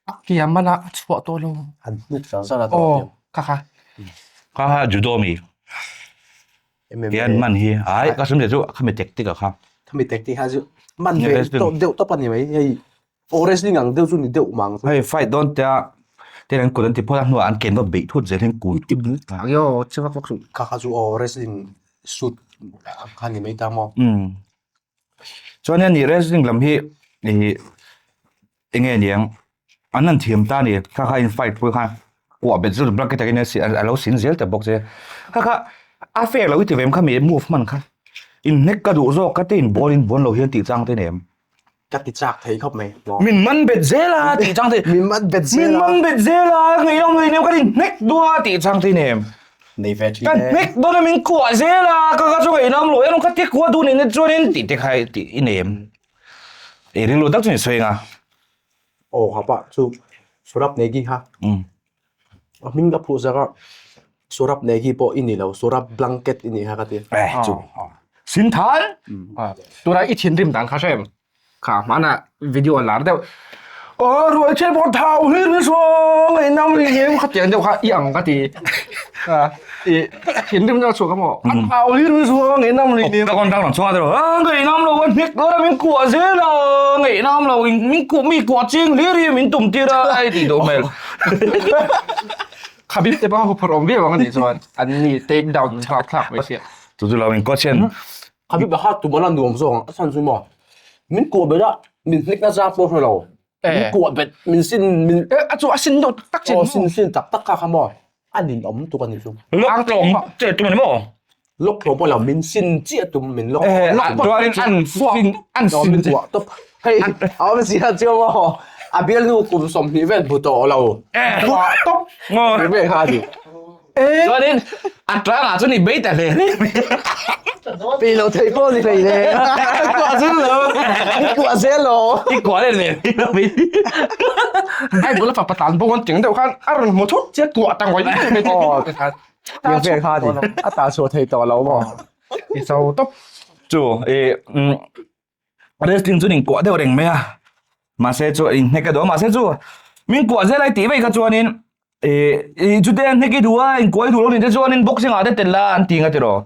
a ke a man a a chhuah tawh lo an hnuk zar zar a aw kha kha kha kha judo mi ke an man hi ai ka hrim leh chu khami tactic a kha khami tactic kha chu man ve tawp deuh tawp a ni mai hei aw wrestling ang deuh chu ni deuh mang hei fight dawn tia. Tin an kut an ti phawt a hnuah an ken va beih thut zel hian kun I bul tak io che vak vak suh. Kha kha chu aw wrestling suit ang kha ni mai ta maw? Umm. Chuan hei wrestling lam hi ih enge niang an han thiam ta a ni kha kha in fight pawh khan kuah bet zut blanket takin a lo sin zel ta bawk che kha kha a fair lo i ti ve em kha mi move hman kha inhnek ka duh zawk ka te in ball in bawn lo hian tih chang te nem. Ka ti chak thei khawp mai. Min man bet zel a tih chang thei. Min man bet zel a. Min man bet zel a ngei lo ngei nem ka ti hnek duh a tih chang thei nem. Nei ve thin e. Ka hnek dawn a min kuah zel a ka ka chu ngei lam lo em ka ti kuah duh nen chuan in tih te kha tih i nei em. I rilru tak chu in sawi anga. Aw ha pah chu Surap Negi kha. A hming ka phuh zak a Surap Negi pawh i ni lo Surap Blanket i nih kha ka ti. Eh chu Sinthan. Tunah i thinrim dan kha hre em? Kha hmanah video a lar deuh. Aw rual chen pawh thau hlir mai saw ngei nam ri em kha tiang deuh kha i ang ka ti. I thinrim deuh chhuak a maw? A thau hlir mai saw ngei nam ri em. Ka contact lang chhuak a tiraw a ngei nam lo a hnek dawn a min kuah zel a ngei nam lo min kuah mi kuah ching hlir hi min tum tir a ai tih duh hmel. Khabib te pawh a huphurh awm viau ang a nih chuan an ni take down thlak thlak mai sia. Chu chu lo in coach hian Khabib a kha tum a la nuam zawk ang a chhan chu maw min kuah bet a min hnek na zang pawh hre lo min kuah bet min sin min a chu a sin deuh tak tak chin aw sin sin tak tak kha kha maw a ninawm tuk a ni chu. Lawk tlawm che tum a ni maw? Lawk tlawm pawh lo min sin chiah tum min lawk lawk chuan an sin an sin min kuah tawp hei a awm zia chu maw a bialnu kum 20 vel hmu tawh lo kuah tawp vel kha a ni. Chuanin a tlangah chuan i bei ta hle hle mai. Peih lo theih pawh ni hlei le. Kuah zel lo. I kuah zel lo. I kuah leh leh mai lo mai. Ai bula fapa tlan bo an ting deuh khan a rawn hmu thut che kuah ta ngawih ngawih mai te. Aw. Tiang vel kha ni. A tah chhuah thei tawh lo maw. I zo tawp. Chu i wrestling chu in kuah deuh reng mai a. Mahse chu in hnek a duh a mahse chu min kuah zel ai tih vei kha chuanin Ih chute a hnek i duh a inkuai duh lo nih te chuanin boxing ah te tel la an ti nga tiraw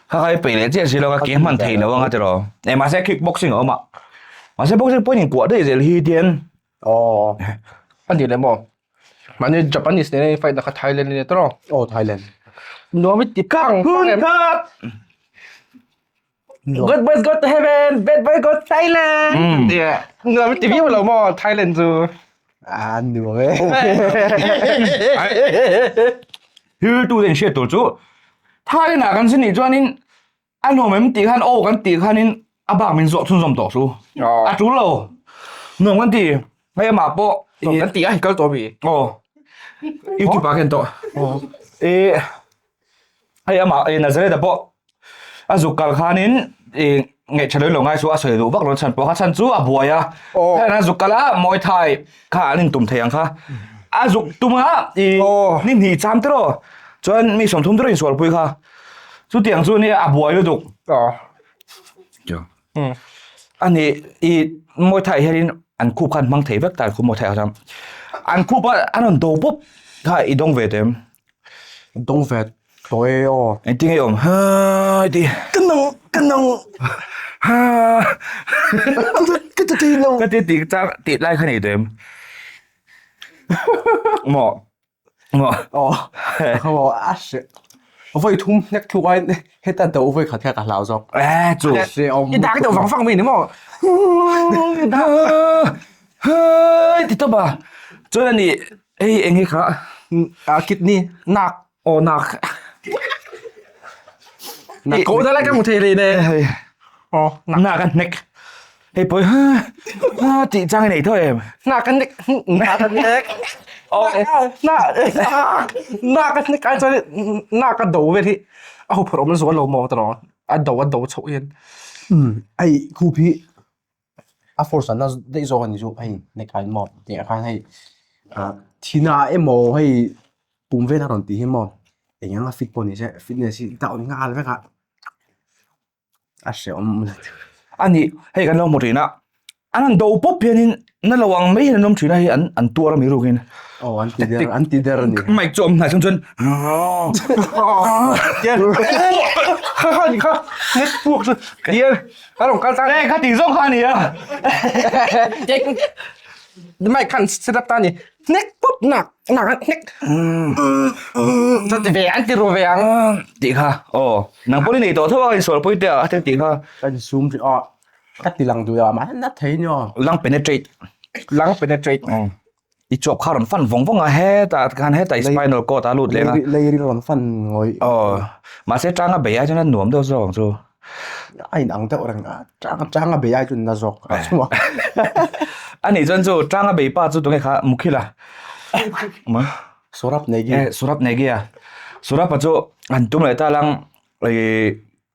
kha kha i peih leh chiah si lo a ke hman thei lo anga tiraw eh mahse kick boxing a awm a mahse boxing pawhin inkuah daih zel hi tian aw a ni leh maw mahni Japanese nena in fight na kha Thailand a ni tawh aw Thailand nuam i ti pang pang em. Good boys go to heaven, bad boys go to Thailand. Yeah. Nuam ti viau lo maw Thailand chu. A nuam e. Hi tu den hriat tur chu Thailand ah kan sin nih chuanin a nuam em tih khan aw kan tih khanin a bak min zawh chhunzawm tawh su. A tul lo. Nuam kan ti. Hei amah pawh kan ti a hi kal tawh mi. Aw. YouTube ah khan tawh. E Hei amah eh Nazareth-a pawh a zuk kal khanin ih ngaihṭha lo ngai chu a sawi duh vak lo chhan pawh kha chhan chu a buai a hei a zuk kal a Muay Thai kha an intum thei ang kha a zuk tum a ih ni hnih cham te rawh chuan mi 30 te rawh insualpui kha chutiang chu nia a buai lutuk ani ih Muay Thai hianin an khup khan hmang thei vek ta an khup Muay Thai kha chuan an khup a an rawn do pawp kha i dawng ve teh em. Dawng ve tawh e aw. Engtin nge i awm? Haii ti. Ka nang, ka nang. Haa. Ka ti thei lo. Ka ti tih chang tih lai kha nei tawh em? Maw? Maw? Aw. Maw a hre. Vawi thum hnek thluk aiin heta do vawi khat kha ka hlau zawk. Eh chu. Hre awm. I dak deuh vang vang mai ni maw? Haii ti tawp a. Chuan ani Hei eng hi kha a kidney nak aw nak nak ko na lai ka hmu thei rei ne hei aw nak a hnek hei pawh ha ha tih chang i nei tho em nak a hnek nak a hnek aw nak nak a hnek ai chuan nak a do vel hi a huphurh awm zual lo maw tiraw a do a do chhoh hian hei khup hi A force an na daih zawk a ni chu hei neckline maw tih ah khan hei ah thina emaw hei pum vel a rawn tih hi maw eng anga fit pawh ni se fitness hi down nghal vek a a hrehawm a ni hei kan lo hmu thin a an han do pawp hianin na lo ang mai hian an awm thin a hei an an tuar a mi rukin aw an ti der an ti der a ni mic chu a awm hnai chung chuan kha kha ni kha net puak chu A rawn kal tak e, kha tih zawng kha a ni a. Mic khan set up ta ni. Hnek pawp nak nak an hnek. Chu ti ve an ti ru ve ang. Tih kha aw nang pawh i nei tawh tho a insual pui te a tih kha. Ka insum tih a ka ti lang duh a mahse na thei nia. Lang penetrate. Lang penetrate. I chuap kha rawn fan vawng vawng a hetah khan hetah i spinal cord a lut leng a. Lei ri rawn fan ngawih. Aw mahse tanga bei ai chuan a nuam deuh zawk ang chu. A in ang deuh reng a tanga tanga bei ai chuan na zawk a chungah. A nih chuan chu tanga bei pa chu tunge kha Mukhila. Surap Negi. Surap Negi a. Surapa chu han tum leh ta lang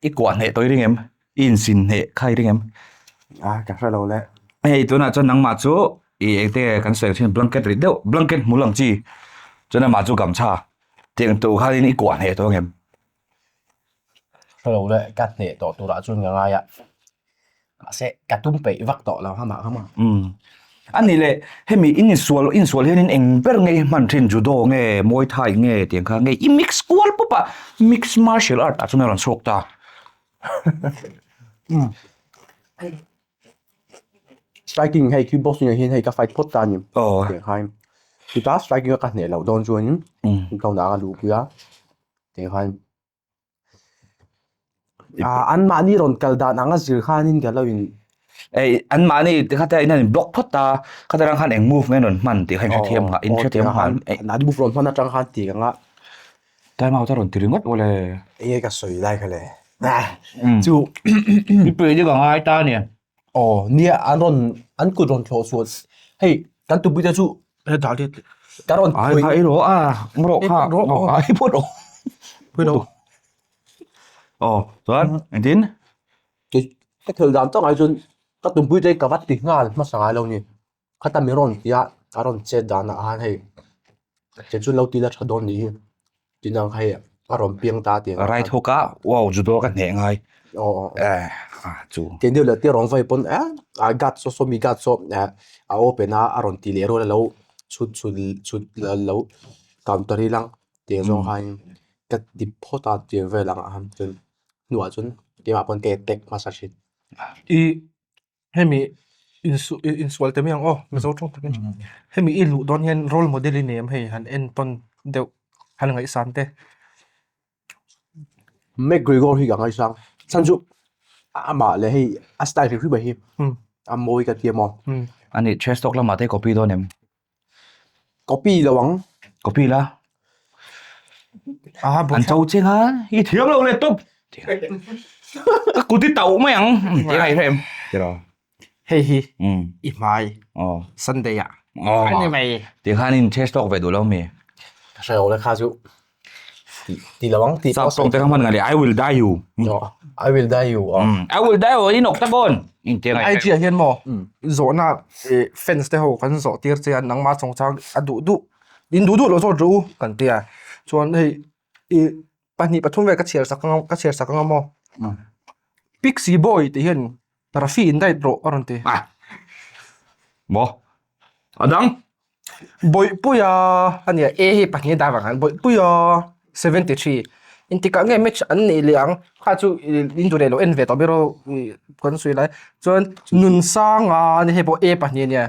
i kuah hneh tawh i ring em? I insin hneh kha i ring em? A ka hre lo le. Hei tunah chuan nangmah chu i engte nge kan sawi ang thin blanket rit deuh blanket hmul ang chi chuan amah chu gamchha tiang tur khanin i kuah hneh tawh ang em? Hre lo le ka hneh tawh turah chuan ka ngai a mahse ka tum peih vak tawh lo hamah hamah. Umm a nih leh hemi in insual insual hianin eng ber nge i hman thin judo nge muay thai nge tiang kha nge i mix kual pawp a mix martial art ah chuan a rawn chhuak ta. Striking hei kickboxing ah hian hei ka fight phawt ta a ni. Aw. Tiang khan chuta striking a ka hneh loh dawn chuanin ground ah ka luhpui a tiang khan ah anmahni rawn kal dan anga zir khanin ka lo in Ei anmahni khata in an in block phawt ta khata rang khan eng move nge an rawn hman tih kha in hrethiam nghah in hrethiam nghal. An move rawn hman atang khan tih ang a. Time out a rawn ti ringawt awle. Enge ka sawi lai kha le. Chu I pui chu ka ngai ta nia. Aw nia an rawn an kut rawn thlawh chhuah hei kan tupui te chu he dah let ka rawn Ai kha i rawh a rawh kha ai pawh rawh. Pui lo. Aw chuan engtin? Ka thil dan tak ai chuan ka tumpui te ka va ti nghal hmasa ngai lo ni. Khata mi rawn ti a, a rawn chet danah khan hei che chu lo ti la tha dawn nih hi tin ang hei a rawn piang ta tih ang Right hook a wow judo ka hneh ngai aw aw eh a chu tin deuh leh te rawn vai pawn eh a guard saw saw mi guard saw eh a open a a rawn ti leh rual a lo chhut chhut chhut lo counter ila tiang zawng khan ka ti phawt a tiang vel ang ah khan chuan hnuah chuan keimah pawn ka attack hmasa thin. I Hemi insu insual te mai ang aw Mizo tawng takin. Hemi i luh dawn hian role model i nei em hei han entawn deuh han ngaihsan te. McGregor hi ka ngaisang chhan chu amah leh hei a style hrim hrim a hi a mawi ka ti a maw. Ani trash talk lamah te copy dawn em? Copy lo ang. Copy la. An cho che kha i thiam lo leh tawp. Ka kut i tauh mai ang. Ti ngai hrem. Tiro. Hei hi i hmai Sunday ah. Ani mai. Ti khan in chest talk ve duh lo mi. Ka hre lo le kha chu. Ti lo ang ti Sap tawng te kha hman ngai le I will die you. I will die you. I will die you in octagon. In te ngai. IG ah hian maw zawhna fans te ho kan zawh tir che a nangmah chungchang a duh duh in duh duh lo zawt rawh u kan ti a chuan hei i pahnih pathum vel ka chhiar sak ang ka chhiar sak ang a maw Pixie boy tih hian Rafi in diet rawh a rawn ti. Maw a dang. Bawihpuia a nia A hi pahnih a dah vang khan Bawihpuia 73 engtikah nge match an neih leh ang kha chu in duh leh lo en ve tawh ber aw kan sawi lai chuan Nunsanga a ni hei pawh A pahnih a nia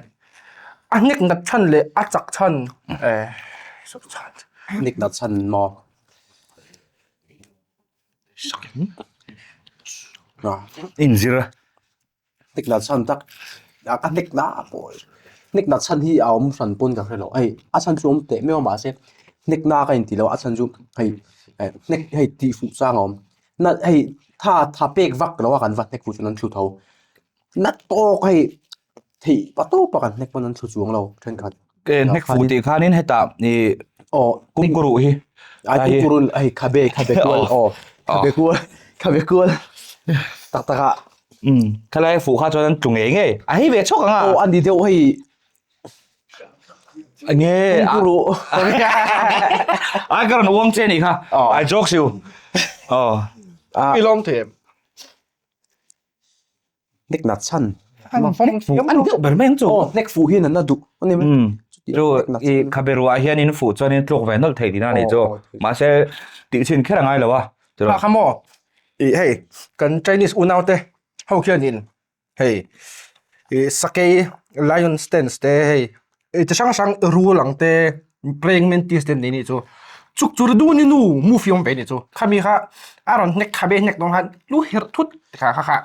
a hnek nat chhan leh a chak chhan eh chak chhan hnek nat chhan maw inzir a. Hnek nat chhan tak a ka hnek na pawh hnek nat chhan hi a awm hran pawn ka hre lo hei a chhan chu awm teh meuh a mahse hnek na ka inti lo a chhan chu hei eh hnek hei tih fuh chang a awm na hei tha tha pek vak lo a kan va hnek fuh chuan an thu tho na tawk hei theih pa tawp a kan hnek pawn an thu chuang lo thenkhat. Hnek fuh tih khanin hetah ih aw kungkuruh hi ai kungkuruh hei khabe khabe kual aw khabe kual khabe kual tak tak ah um khalai fuh kha chuan an tlu ngei ngei a hei ve chhawk ang a aw a ni deuh hei nge kungkuruh ai ka rawn uang che nih kha I jokes you aw i lawm thei em Hnek nat chhan. Hnek fuh ani deuh ber mai ang chu. Aw hnek fuh hian an la duh ani mai. Chu i khabe ruah hian in fuh chuan in tluk ve nawlh thei tihna a nih chu. Mahse tih chhin kher a ngai lo a. Tah kha maw ih hei kan Chinese unau te ho khian in hei. Ih sakei lion stance te hei ih chi hrang hrang rul ang te praying mantis te an nei anih chu chuk chu ri dun i nu move awm ve anih chu khami kha a rawn hnek kha ve hnek dawn khan lu herh thut kha kha kha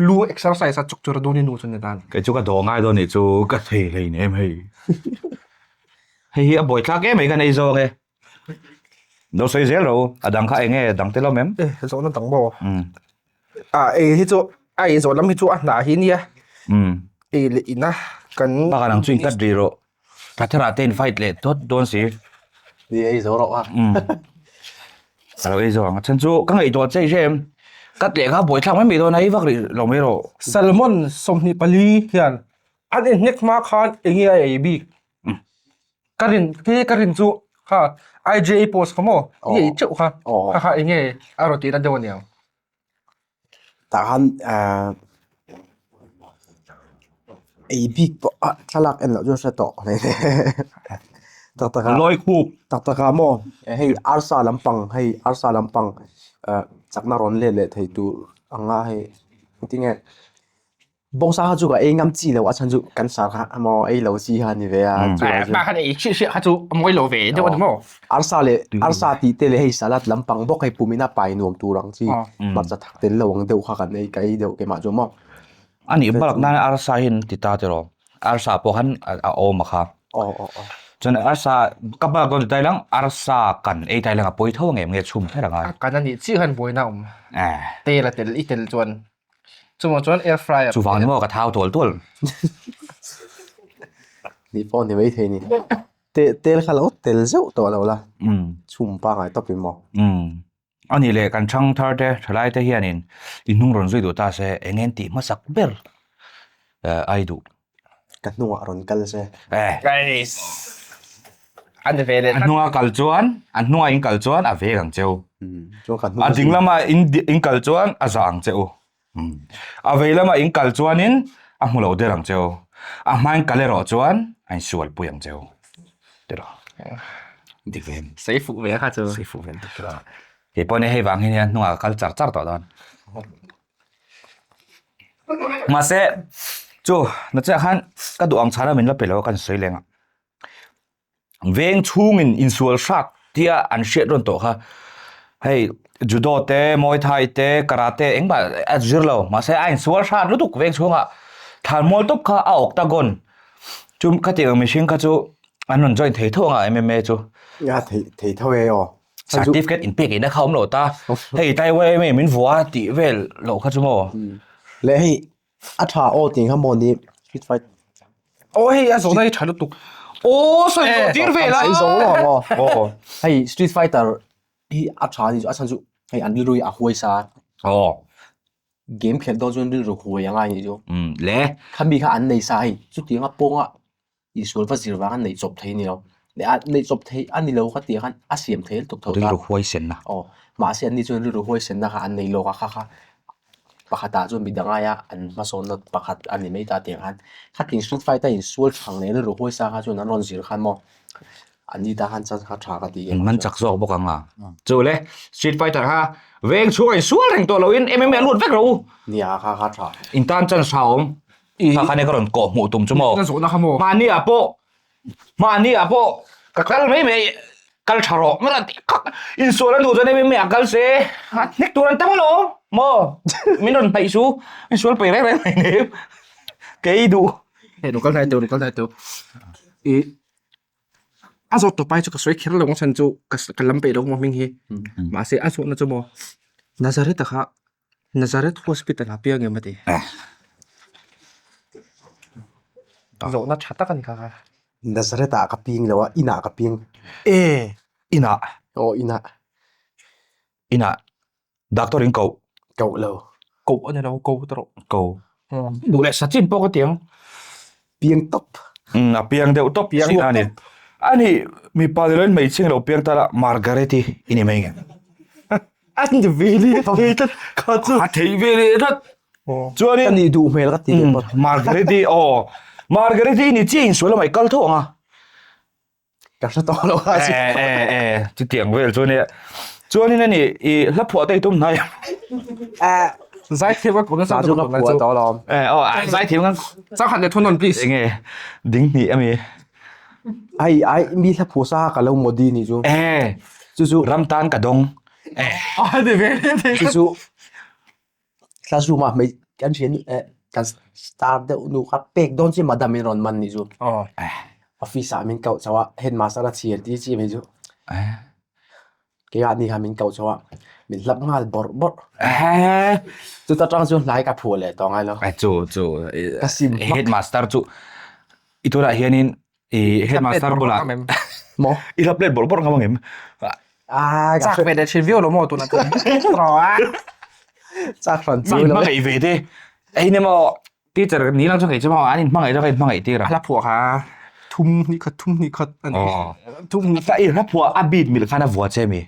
lu exercise a chuk chu ri dun i nu chu ni ta ani. Kei chu ka dawh ngai dawn anih chu ka thei hlein em hei. Hei hi a buaithlak em mai kan ei zawng e. Lo sawi zel ro, a dang kha eng nge dang te lawm em? E, zawhna dang maw? A ei hi chu, a ei zawh lam hi chu a hnah hi nia. Ei leh ina kan... Bakah nang chu in cut rih rawh. Thatherah te in fight leh dawt dawn si. Ni ei zo rawh a. Ka lo ei zo ang. A chhan chu ka ngaihtuah che i hre em? Cut leh kha buaithlak mai mai dawn a, ei vak rih lo mai rawh. Salmon 24 hian an inhnek hma khan eng nge a ei bik? Ka rin khi ka rin chu kha IJA post kha maw i ei teuh kha kha kha enge a rawn tihna deuh aniang. Tah khan ei bik pawh a thlalak en loh chu a hre tawh hle tak tak ah Lawi khup tak tak ah maw hei arsa lampang hei arsa lampang chakna rawn let leh thei tur anga hei engtinge. Bawngsa kha chu ka ei ngam chi lo a chhan chu kan sar kha emaw ei lo chi kha a ni ve a chu ah chuan. Mah khan ei hriah hriah kha chu a mawi lo ve deuh a ni maw? Arsa leh arsa tih te leh hei salad lampang bawk hei pum ina pai nuam tur ang chi hmarcha thak tel lo ang deuh kha kan ei ka ei deuh keimah chu maw. A nih balak nan arsa hi an ti ta tiraw arsa pawh khan a awm a kha. Chuan arsa ka balak dawn ti ta ilang arsa kan ei ta ilang a pawi tho ang em nge chhum kher ang a. A kan a nih chiah khan buaina a awm. Tel a tel i tel chuan Chuvang chuan air fryer. Chuvang ni maw ka thau tual tual. Ni pawh ni maithei ni. Te tel kha lo tel zeuh tawh lo la. Chhum pangai tawp in maw. A nih leh kan thang thar te thalai te hianin i hnung rawn zui duh ta se eng nge an tih hmasak ber ai duh. Ka hnungah rawn kal se. Guys. An ve leh. A hnunga kal chuan, a hnunga in kal chuan a vek ang cheu. A ding lama in in kal chuan a za ang cheu. A vei lama in kal chuanin a hmu lo der ang cheu. A hmain kal erawh chuan a insual pui ang cheu. Tiraw. Dik ve em? Sei fuh ve kha chu. Sei fuh ve dik tiraw. Kei pawh nia hei vang hi nia hnungah ka kal char char tawh dawn. Mahse chu na chiah khan ka duh ang chhana min la pe lo a kan sawi leng a veng chhungin insual hrak tia an hriat rawn tawh kha hei judo te muay thai te karate engmah a zir lo mahse a insual hrat lutuk veng chhungah thlanmual tawp kha a octagon chu khatiang mihring kha chu an rawn join thei tho ang a M_M_A chu. Ia thei thei tho e aw. Certificate in pek ina kha awm lo ta. Hei tai wai mai min vua tih vel lo kha chu maw. Le hei a tha aw tih kha maw ni street fight. Aw hei a zawhna hi tha lutuk. Aw sawi zawh tir vel a. Sawi zo lo ang aw. Aw hei street fighter hi a tha ni chu a chhan chu hei an rilru hi a huai sa. Aw. Game khelh dawn chuan rilru huai a ngai nih chu. Le. Khami kha an nei sa hei chutianga pawnga Isual va zir vang a neih chawp thei a ni lo. A neih chawp thei a ni lo ka tih khan a siam thei lutuk tho ta. Rilru huaisenna. Aw, mahse anni chuan rilru huaisenna kha an nei lawk a, kha kha pakhatah chuan midang aia an hmasawnna pakhat a ni mai ta tih ang khan khatin street fight a insual thang leh rilru huaisa kha chuan an rawn zir khan maw anni ta khan chance kha tha ka ti em. Man chak zawk bawk ang a. Chu le street fighter kha veng chhung a insual reng tawh loin MMA a lut vek rawh u. Nia kha kha tha. In tan chance tha awm. Kha khan ka rawn kawh hmuh tum chu maw? Ka zawhna kha maw? Mahni ah pawh mahni ah pawh ka kal mai mai kal tha rawh mai rawn ti khak insual an duh chuan em em ah kal se a hnek tur an tam alawm maw min rawn hnaih su insual peih reng reng mai nem kei duh Hei lo kal hnai teu lo kal hnai teu i a zawt tawp ai chu ka sawi kher lo ang chhan chu ka ka lam peih lo maw hming hi mahse a zawhna chu maw Nazareth-a kha Nazareth Hospital ah piang em a ti. Zawhna tha tak a ni kha kha. Nazareth ah ka ping lo a, inah ka ping. E, inah. Aw, inah. Inah. Doctor in koh. Koh lo. Koh a ni lo, ko ta rawh. Ko. Duh leh Sachin pawh ka ti ang. Piang tawp. Umm, a piang deuh tawp Piang a ni. A ni, mipa ni loin hmeichhia lo piang ta la, Margaret-i i ni mai nge. A ni ve leh thei tlat kha chu. A thei ve leh tlat. Chuanin. Ka nih duh hmel ka ti leh pawh. Margaret-i aw. Margaret-i i ni chiah insual lamah i kal tho ang a. Ka hre tawh lo kha chu. E e e, chutiang vel chu ania. Chuanin a ni, i hla phuah te i tum hnai. Zaithiam ka kawm nasa Hla chu ka phuah tawh alawm. Eh aw zaithiam kan Changkhat leh thunawn please. Enge ding hnih ami. Ai ai mi hla phuah sa ka lo modi ni chu. Eh Chu chu ram tan ka dawng. Eh Ah ni ve chu chu classroom ah hmei kan thian eh kan star deuh nu kha pek dawn chi madam in rawn man ni chu. Aw. Office ah min koh chho a headmaster a chhiar tir chi mai chu. Eh Keimah ni kha min koh chho a, min hlap nghal bawrh bawrh. Eh. Chuta tang chu hnai ka phuah leh tawh ngai lo. Eh chu chu Ka sim hmak. Headmaster chu i tunah hianin i headmaster bulah Maw? I hlap let bawrh bawrh ngam angem? Ah, ka Chak ve leh thin viau lo maw tunah chuan. Chak hran Mi chu lo. hmangaih ve te. Ei ni maw Teacher ni lang chu kei chu maw an inhmangaih chu ka inhmangaih tir a. A hla phuah kha thum hnih khat thum hnih khat a ni. Thum hnih khat. I hla phuah a beat mil khan a vua che mi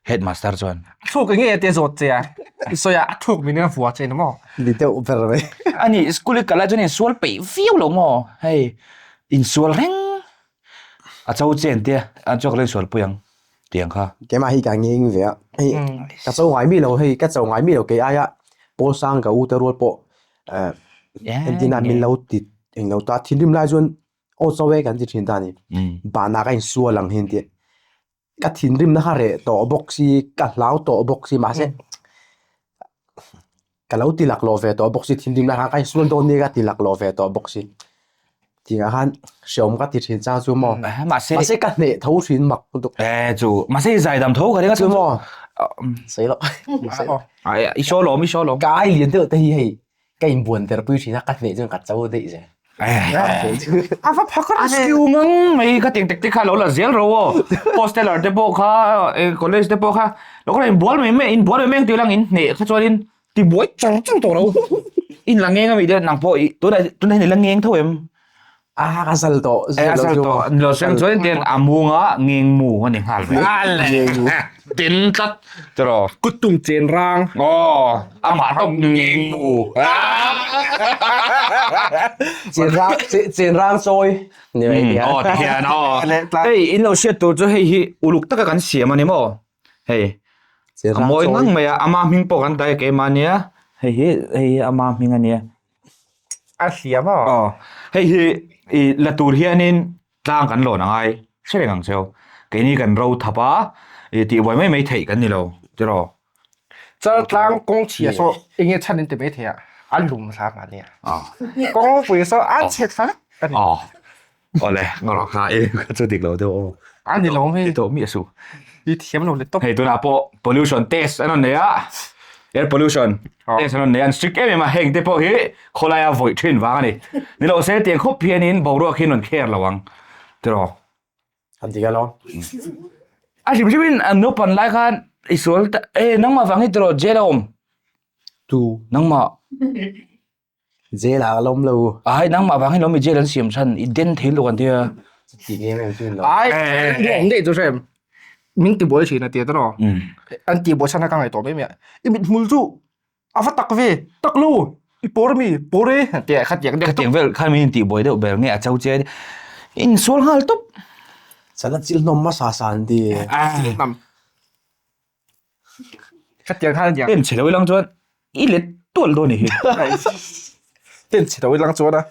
headmaster chuan. A thluk eng nge te zawt che a? I sawi a, a thluk min a vua che ni maw? Ni deuh ber mai. Ani school i kal lai chuan insual peih viau lo maw? Hei insual reng a cho chen te a chuak lo insual pui ang tiang kha. Keimah hi ka ngeng ve a, hei ka cho ngai mi lo hei ka cho ngai mi lo kei aia pawl sang ka u te rual pawh Entina min lo ti eng lo ta thinrim lai chuan aw chaw e kan ti thin ta a ni. Banah ka insual ang hi an ti. Ka thinrimna kha reh tawh bawk si, ka hlau tawh bawk si mahse ka lo ti laklawh ve tawh bawk si thinrimna khan ka insual dawn nia ka ti laklawh ve tawh bawk si. Tihah khan hreawm ka ti thin chang chu maw. Mahse mahse ka hneh tho thin mak lutuk. Eh chu mahse i zaidam tho ka ring a chu maw. Sawi loh. I saw lawm i saw lawm. Ka ai lian deuh te hi hei ka inbuan der pui thin a ka hneh chuan ka cho daih zel. A va phak a skill ngang mai ka tiang tek tek kha lo la zel ro aw. Hosteler te pawh kha college te pawh kha lo kha inbual mai mai inbual mai mai ang tih lang in hneh kha chuanin Ti buai chang chang tawh lo. In la ngeng ami te nang pawh i tunah tunah hian i la ngeng tho em? A ka zal tawh. Eh a zal tawh. Lo seng chuan ten a munga ngeng mu a ni nghal mai. Ngeng mu. Tin tlat tiraw. Kut tum chen rang. Aw amah tawp ngeng mu. Chen rang chen rang chawi ni mai tia. Aw ti hian aw. Hei in lo hriat tur chu hei hi uluk taka kan siam a ni maw? Hei a mawi ngang mai a, ama hming pawh kan dah e keimah ania, hei hi hei hi ama hming ania. A hliam a. Aw, hei hi i la tur hianin tlang kan lawn angai hre reng ang cheu. Keini kan ro thap a, i tihbuai mai mai theih kan ni lo tiraw. Chal tlang kawng chhia saw enge chhan in ti mai thei a, a lum hla mah ania. Kawngpui saw a chhe thla vek a ni. Awle, ngarawh kha e ka chu dik lo deuh aw. A ni lo hei. Ti tawh mi a su. I thiam lo le tawp. Hei tunah pawh pollution test an rawn nei a. Air pollution test an rawn nei a, an strict em em a, heng te pawh hi khawlaia vawih thin vang a ni. Ni lo se tiang khawp hianin boruak hi an rawn kher lo ang tiraw. An ti alo. A hrim hrimin an naupan lai khan i sual ta e nangmah vang hi tiraw jail a awm. Tu. Nangmah. Jail ah ka lawm lo. Ai nangmah vang hi lo mi jail an siam chhan i den thei lutuk an tia. Ti em em chu lo. Ai nuam daih chu hrem. Min ti buai thin a tia tiraw. An ti buai chhan a ka ngaihtuah mai mai a. I mithmul chu a va tak ve tak lo i pawr mi pawr e tia khatiang deuh Khatiang vel khan min ti buai deuh ber nge a cho che in sual nghal tawp. Chala chil hnawm hmasa sa an ti. Hnam. Khatiang khan ania. Ten chhe lo ilang chuan i let tual dawn i hi. Ten chhe lo ilang chuan a.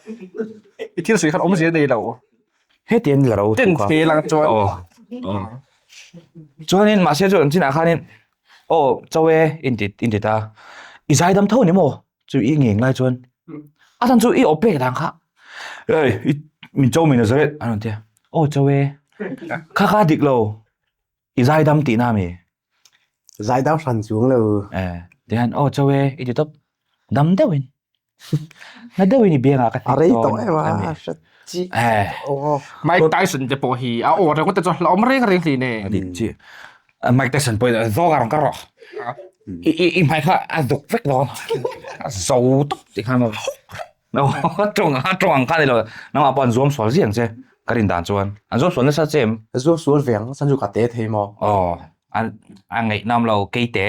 I thil sawi khan awmzia nei lo. Hetiang la ro Ten chhe ilang chuan. Aw. Chuanin mahse chu an chinah khanin aw chaw e in ti in ti ta. I zaidam tho ni maw? Chu i ngeng lai chuan a chhan chu i aw pek dan kha. Ei i min chaw min a zaret an rawn ti a. Aw chaw e. Kha kha dik lo. I zaidam tihna mi? Zaidam hran chuang lo. Eh, tihian aw chaw e i ti tawp. Dam deuhin. Na deuhin i biangah ka hnek dawn. A rei tawh em a, hre chi. Eh. Mike Tyson te pawh hi a aw ringawt te chu hlauhawm reng reng hlin e. A dik chi. Mike Tyson pawhin a zawk a rawn ka rawh. I i i hmai kha a zuk vek dawn. A zo tawp tih khan a tawng a tawng ang kha a ni lo. Nangmah pawh an zuam sual ziah ang che. Ka rin dan chuan an zuam sual nasa che em? Zuam sual ve ang, chhan chu ka te thei maw? Aw, an a ngaihnam lo keite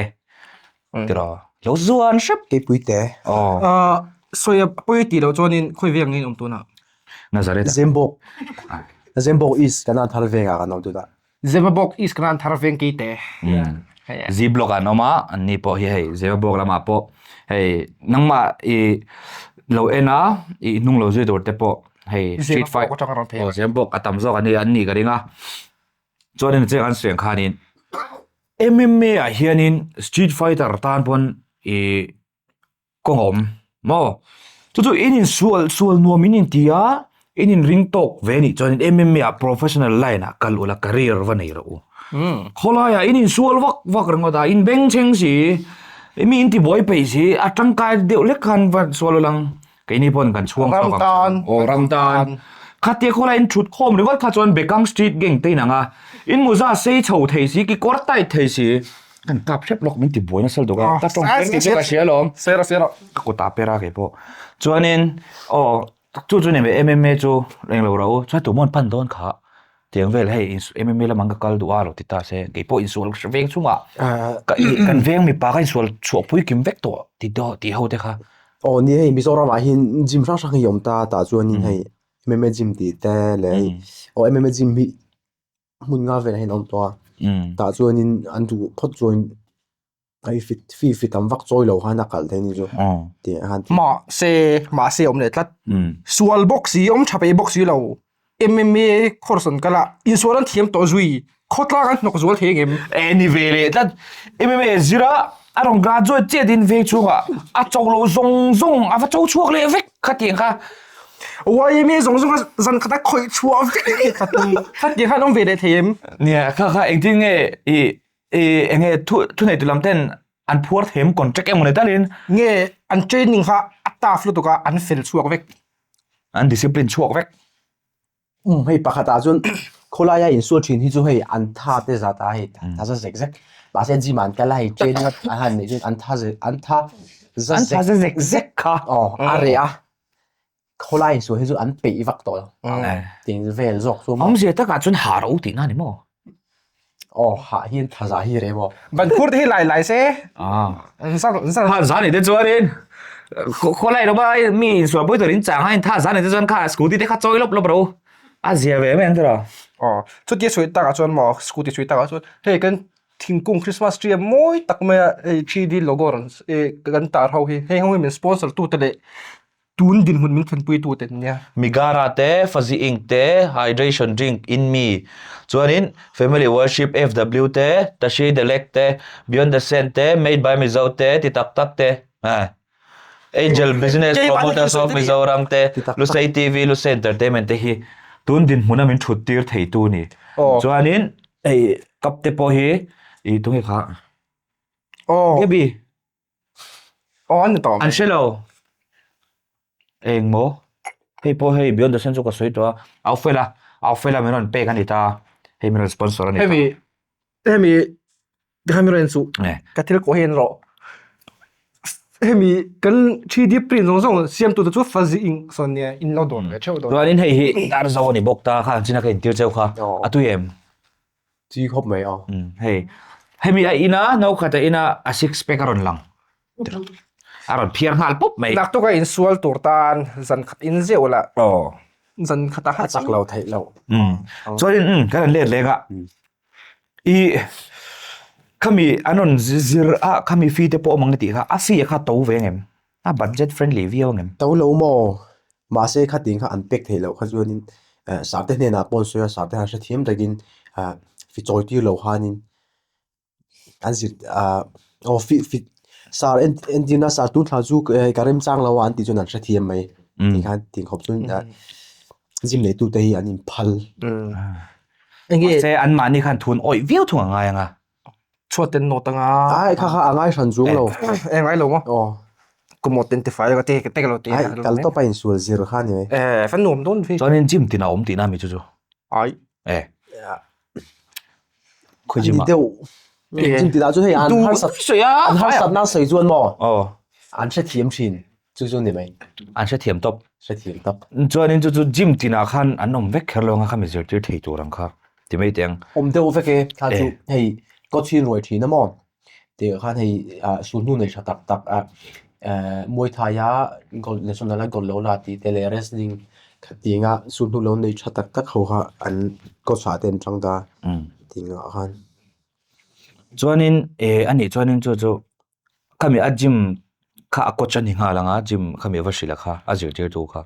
tiraw lo zuan hrep. Keipui te. Aw. Sawi a pawi tih loh chuanin khawi veng ngei awm tunah? Nazareth ah. Zembawk. Zembawk East kan an thar vengah kan awm tunah. Zemabawk East kan an thar veng keite. Z block ah an awm a, an ni pawh hi hei Zemabawk lamah pawh hei nangmah i lo en a i hnung lo zui tur te pawh hei street fight aw Zemabawk a tam zawk an ni an nih ka ring a chuanin chiang an sawi ang khanin M_M_A ah hianin street fighter tan pawn ih kawng a awm maw chu chu in insual sual nuam in inti a in inring tawk ve anih chuan M_M_A ah professional line ah kal ula career va nei rawh u khawlai ah in insual vak vak ringawt a in bengchheng si mi in ti buai peih si a tangkai deuh lek khan va sual ula ang keini pawn kan chhuang chhuak ang aw ram tan khatia khawlai in thut khawm ringawt kha chuan Bekang street gang te in ang a in mawza sei chho thei si kekawr tight thei si. Kan kap hrep lawk min ti buai nasa lutuk a ka tawng tel tih chu ka hria alawm sera sera ka kut ah per a kei pawh chuanin aw chu chu ni ve M_M_A chu englo rau chuan tumawn pan dawn kha tiang vel hei M_M_A lamah ka kal duh a lo ti ta se kei pawh insual veng chungah ka kan veng mipa ka insual chhuah pui kim vek tawh ti daw ti ho te kha aw ni hei Mizoram ah hian gym hrang hrang hi a awm ta tah chuanin hei M_M_A gym tih te leh hei aw M_M_A gym hi hmun nga velah hian a awm tawh a tah chuanin an duh phawt chuan hei fit fee fit tam vak chawi lo khan a kalh theih a ni chu tih ah khan mahse mahse a awm leh tlat sual bawk si awm tha peih bawk si lo M_M_A course an kal a insual an thiam tawh zui khawtlang an hnawk zual thei ang em e ni ve leh tlat M_M_A zira a rawn graduate chiah din veng chhungah a cho loh zawng zawng a va cho chhuak leh vek khatiang kha. YMA zawng zawng a zan khat a khawih chhuah vek khatiang khan awm ve leh thei em? Nia kha kha engtin nge i i enge thu thuneitu lam ten an phuar thei em contract emaw ni talin. Nge an training kha a tough lutuk a an fel chhuak vek. An discipline chhuak vek. Um hei pakhat ah chuan khawlaia insual thin hi chu hei an tha te zat a hei tha za zek zek mahse gym ah an kal a hei training a an han neih chuan an tha ze an tha za zek zek zek kha aw a reh a khawlai insual hi chu an peih vak tawh lo tih vel zawk chu awmzia takah chuan ha ro tihna a ni maw Aw hah hian tha zah hi reh maw? Ban khur te hi lai lai se. Tha zah ni te chuanin khawlai lo ba mi insual pawh tur in chang a in tha zah ni te chuan kha scooty te kha chawi lawp lawp ro a zia ve mai ang tiraw. Aw chutia sawi takah chuan maw scooty sawi takah chuan hei kan thingkung Christmas tree a mawi tak mai a hei 3D logo rawn kan tar ho hi hei ho hi min sponsor tu te leh Tun dinhmun min thlenpuitu te nia. Migara te, Fuzzy Ink te, Hydration Drink in Me, chuanin Family Worship FW te, Tashi Delek te, Beyond the Sand te, Made by Mizo te, ti tak tak te, Angel Business Promoters of Mizoram te, Lusei TV, Lusei Entertainment te hi tun dinhmuna min thut tir theitu a ni. Chuanin hei cup te pawh hi ih tunge kha? Gaby. Aw an ni tawh. An hre lo. Eng maw? Hei pawh hei Beyond the Sun chu ka sawi tawh a. Au fel a, au fel a min rawn pek a ni ta. Hei min rawn sponsor a ni ta. Hemi hemi tikhan min rawn en suh. Ka thil kawh hi en rawh. Hemi kan 3D print zawng zawng siamtu te chu Fuzzy Ink sawn nia in lo dawn ve theuh dawn. Chuanin hei hi Darzo a ni bawk ta kha ang chin a ka intir cheu kha. A tui em? Chi khawp mai a. Hei hemi a ina no khat a ina a six pack a rawn lang. A rawn phiar nghal pup mai. Naktuk a insual tur tan zan khat in zeuh la. Aw. Zan khat a A chak lo theih lo. Chuanin um kan han let leng a. I khami an rawn zir a khami fee te pawh awm ang i tih kha a fee kha to ve ang em? A budget friendly viau ang em? To lo maw? Mahse khatin kha an pek theih loh kha chuanin eh sarte hnenah pawh an sawi a, sarte han hrethiam takin ah fi chawi tir lo khanin an zir ah aw fi fi sar en entirna sar tun thla chu ka remchang lo a an tih chuan an hrethiam mai tih khan tih khawp chuan ah gym neitute hi an inphal. Mahse anmahni khan thun awih viau thung a ngai ang a. Chhuat ten nawt anga. Ai kha kha a ngai hran chung lo. E ngai lo maw? Aw. Kumawt ten tifai ka te te ka lo ti. Ai kal tawp a insual zir kha ni mai. E fan nuam dawn ve. Chuanin gym tin a awm tihna mi chu chu. Ai. E. Khawi gym ah? Ani deuh. Gym tinah chuan hei an harsat an harsat nan sawi chuan maw? Aw. An hrethiam thin chu chu ni mai. An hrethiam tawp. Hrethiam tawp. Chuanin chu chu gym tinah khan an awm vek kher lo anga kha mi zirtir thei tur ang kha. Ti mai teh ang. Awm deuh vek e, kha chu hei kawchhin ruai thin a maw? Tih khan hei ah sulhnu nei tha tak tak a eh Muay Thai a gold national a gold lo la tih te leh wrestling khatinga sulhnu lo nei tha tak tak ho kha an coach ah te an tang ta tih ngah khan. Chuanin eh anih chuanin chu chu khami a gym kha a coach a ni nghal ang a gym khami a va hrilh a kha a zirtirtu kha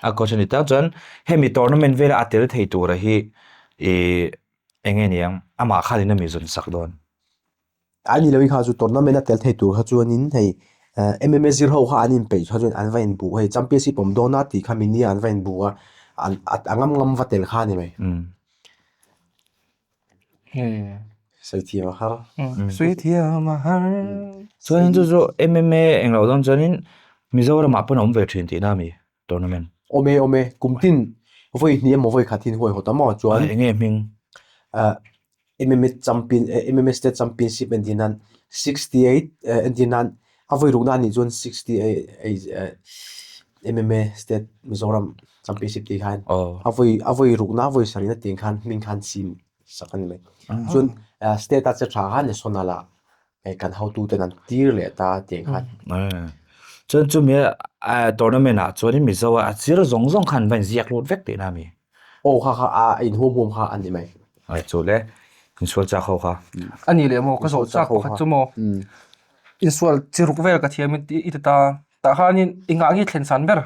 a coach a ni ta chuan hemi tournament vela a tel thei tura hi ih eng nge niang amah khanin a mi zawn sak dawn. A ni lo i kha chu tournament a tel thei tur kha chuanin hei MMA zir ho kha an inpeih kha chuan an va inbuh hei championship awm dawn a tih kha mi nia an va inbuh a a ngam ngam va tel kha a ni mai. Sawi thiam a har. Sawi thiam a har. Chuanin chu chu MMA englo dawn chuanin Mizoramah pawn a awm ve thin tihna a mi tournament. Awm e awm e kum tin vawi hnih emaw vawi khat hi an huaihawt a maw chuan. Eng nge hming? MMA champion MMA state championship entir nan 68 entir nan a vawi rukna anih chuan 68 MMA state Mizoram championship tih khan a vawi a vawi rukna a vawi sarihna tih khan hming khan sim sak a ni mai. Chuan state a che tha khan national ah hei kan hotu ten an tir leh ta tih khan. Chuan chumi tournament ah chuanin Mizo a zir zawng zawng khan an va inziak lut vek tihna a mi? Aw kha kha a inhuam huam kha a ni mai. Ai chu le insual chak ho kha. A ni leh maw ka zawh chak pakhat chu maw insual chi ruk vel ka thiam i ti ta tah khanin engah nge thlen san ber?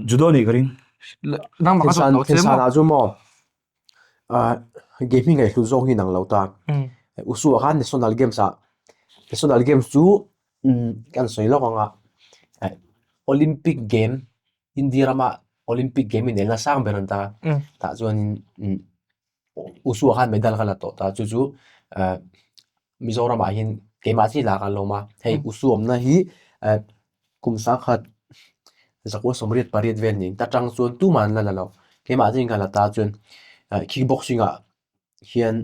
Judo nih ka ring. Nangmah ka zawh loh che maw? Thlen san ah chu maw Game hi ngaihhlut zawng hi nang lo ta. Usuah khan National Games ah National Games chu kan sawi lawk ang a Olympic Game India rama Olympic Game inelna sang ber an ta. Tah chuanin Usuah khan medal ka la tawh ta chu chu Mizoramah hian keimah chi lah kan lo awm a, hei Usu awmna hi kum sangkhat zakua 88 vel niin ta tang chuan tumah an la la lo, keimah chiin ka la ta chuan kickboxing ah hian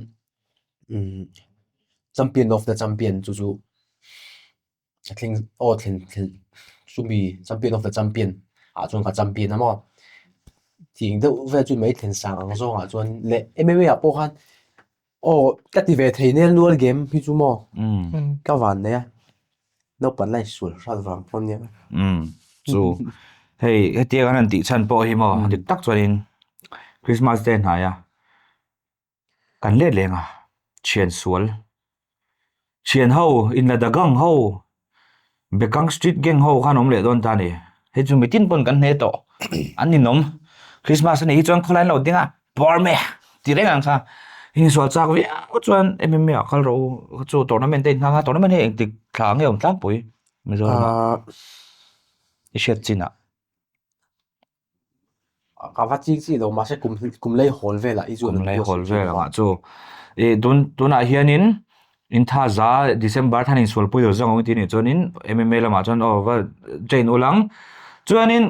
champion of the champion chu chu a thleng aw thlen thlen chumi champion of the champion ah chuan ka champion a maw tih deuh vel chu mai thlen sang ang zawngah chuan leh M_M_A ah pawh khan aw ka ti ve thei nel nual game hi chu maw ka van nei a naupang la insual hrat vang pawh ania. Chu hei hetiang an han tih chhan pawh hi maw dik tak chuanin Christmas day hnaia Kan let leng a, thian sual, thian ho, inla gang ho, Bekang street gang ho khan awm leh dawn ta a ni. Hei chu mitin pawn kan hne tawh, an ninawm. Christmas a nih hi chuan khawlai an lo ding a, Burma ti reng ang kha. Insual chak viau chuan MMA ah kal rawh u, chu tournament te inhmang a, tournament hi engtik thla nge awm tlangpui Mizoram ah i hriat chin ah. Ka va ching chi lo mahse kum kum lei hawl velah i chuan Kum lei hawl vel angah chu i tun tunah hianin in tha za December than insual pui lo zawng ang tih nih chuanin MMA lamah chuan aw va train ul ang chuanin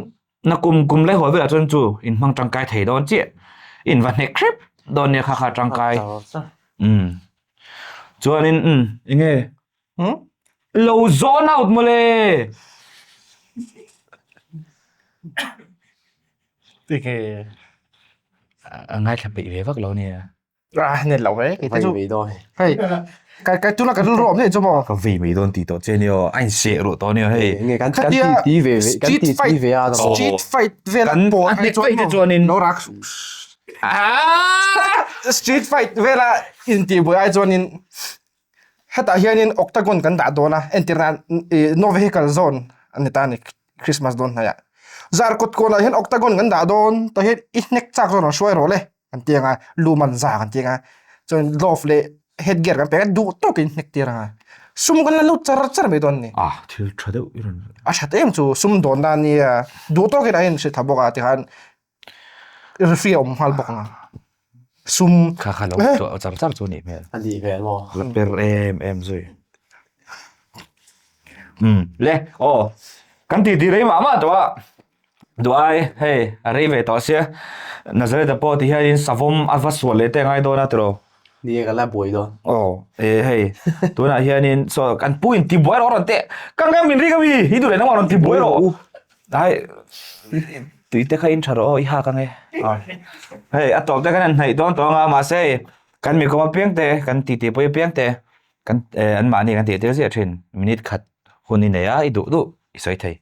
nakum kum lei hawl velah chuan chu in hmang tangkai thei dawn chiah in va hnek hrep dawn nia kha kha tangkai umm chuanin umm enge Lo zawn out mawle! Tinge? A ngaithla peih ve vak lo nia. Ah, net lo ve. Kei te chu. Vei mai dawn. Hei, kai kai tuna ka rilru awm nei chu maw? Ka vei mai dawn tih tawh che nia aw. A inseh ruh tawh nia hei. Nge kan kan ti ti ve ve kan ti ti ve a. Street fight vel Kan pawl a ai hnek chuan peih te maw? chuanin. Lo rak. Ah! Street fight vela intihbuai ai chuanin Hetah hianin octagon kan dah dawn a, entir nan ih no vehicle zone a ni ta a ni Christmas dawn hnaiah. Zar kawt kawnah hian octagon kan dah dawn tah hian i hnek chak zawk rawn hruai rawh le kan ti ang a, lu man za kan ti ang a, chuan glove leh head gear kan pek a duh tawkin hnek tir ang a, sum kan la lut char char mai dawn a ni. Ah thil tha deuh i rawn. A that em chu sum dawnna a nia, duh tawkin a inhrilh tha bawk a tikhan Referee a awm nghal bawk ang a. Sum. Kha kha lo tuah char char chu a nih hmel. A nih hmel maw? La per em em zui. Um le aw kan ti ti rei mah mah tawh a. Duai hei a rei ve tawh sia. Nazareth-a pawh ti hianin savawm a va sual leh te a ngai dawn a tiraw. Ni e ka la buai dawn. Aw e hei tunah hianin saw kan pu in ti buai rawh a rawn teh. Kang kang min ring a mi i duh leh nangmah rawn ti buai rawh. Ai tui te kha in tha rawh aw i hak ange. Hei a tawp te khan an hnaih dawn tawh anga mahse hei kan mi kawm apiang te kan titi pawh apiang te kan an mahni kan tih tir ziah thin minute khat hun i nei a i duh duh i sawi thei.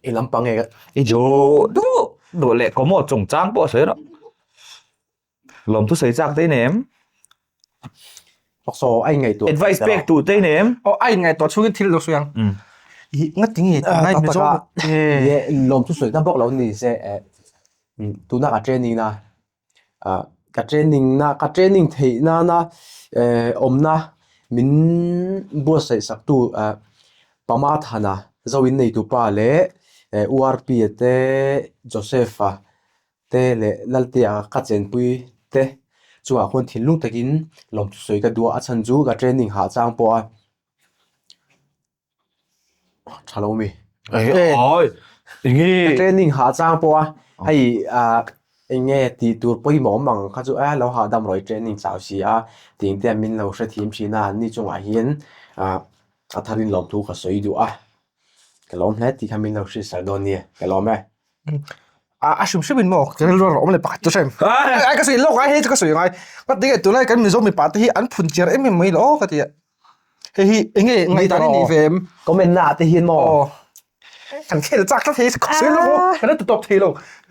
I lampang nge i duh duh duh leh kawmawt chungchang pawh a sawi rawh. Lawmthu sawi chak te i nei em? Saw a inngaihtuah Advice pek duh te i nei em? Aw a inngaihtuah chhungin thil lo sawi ang. I ngati nge tunlai Mizo Lawmthu sawi na bawk lo ni se tuna ka training na ka training na ka training theih nana awmna min buatsaih sak tu Pama Thana Zo in neitu pa leh URP te Joseph-a te leh Laltea ka chenpui te chungah khuan thinlung takin lawmthu sawi ka duh a, a chhan chu ka training hah chang pawh a tha lo mi. Ka training hah chang pawh a hei ah eng nge tih tur pawimawh awm ang kha chu a lo hahdam rawih training chau si a tih te min lo hrethiam thin a ni chungah hian ah a tharin lawmthu ka sawi duh a ka lawm hle tih kha min lo hriat dawn nia ka lawm e. A hrim hrim in maw ka rilru a awm leh pakhat chu hrem ai ka sawi lawk ai hei chu ka sawi ngai ka ti nge tunlai kan Mizo mipa te hi an phun chiar em em mai lo ka ti a hei hi eng nge ngaihdan i nih ve em comment na ah te hian maw kan khel chak tlat hei ka sawi lawk aw kan la ti tawp thei lo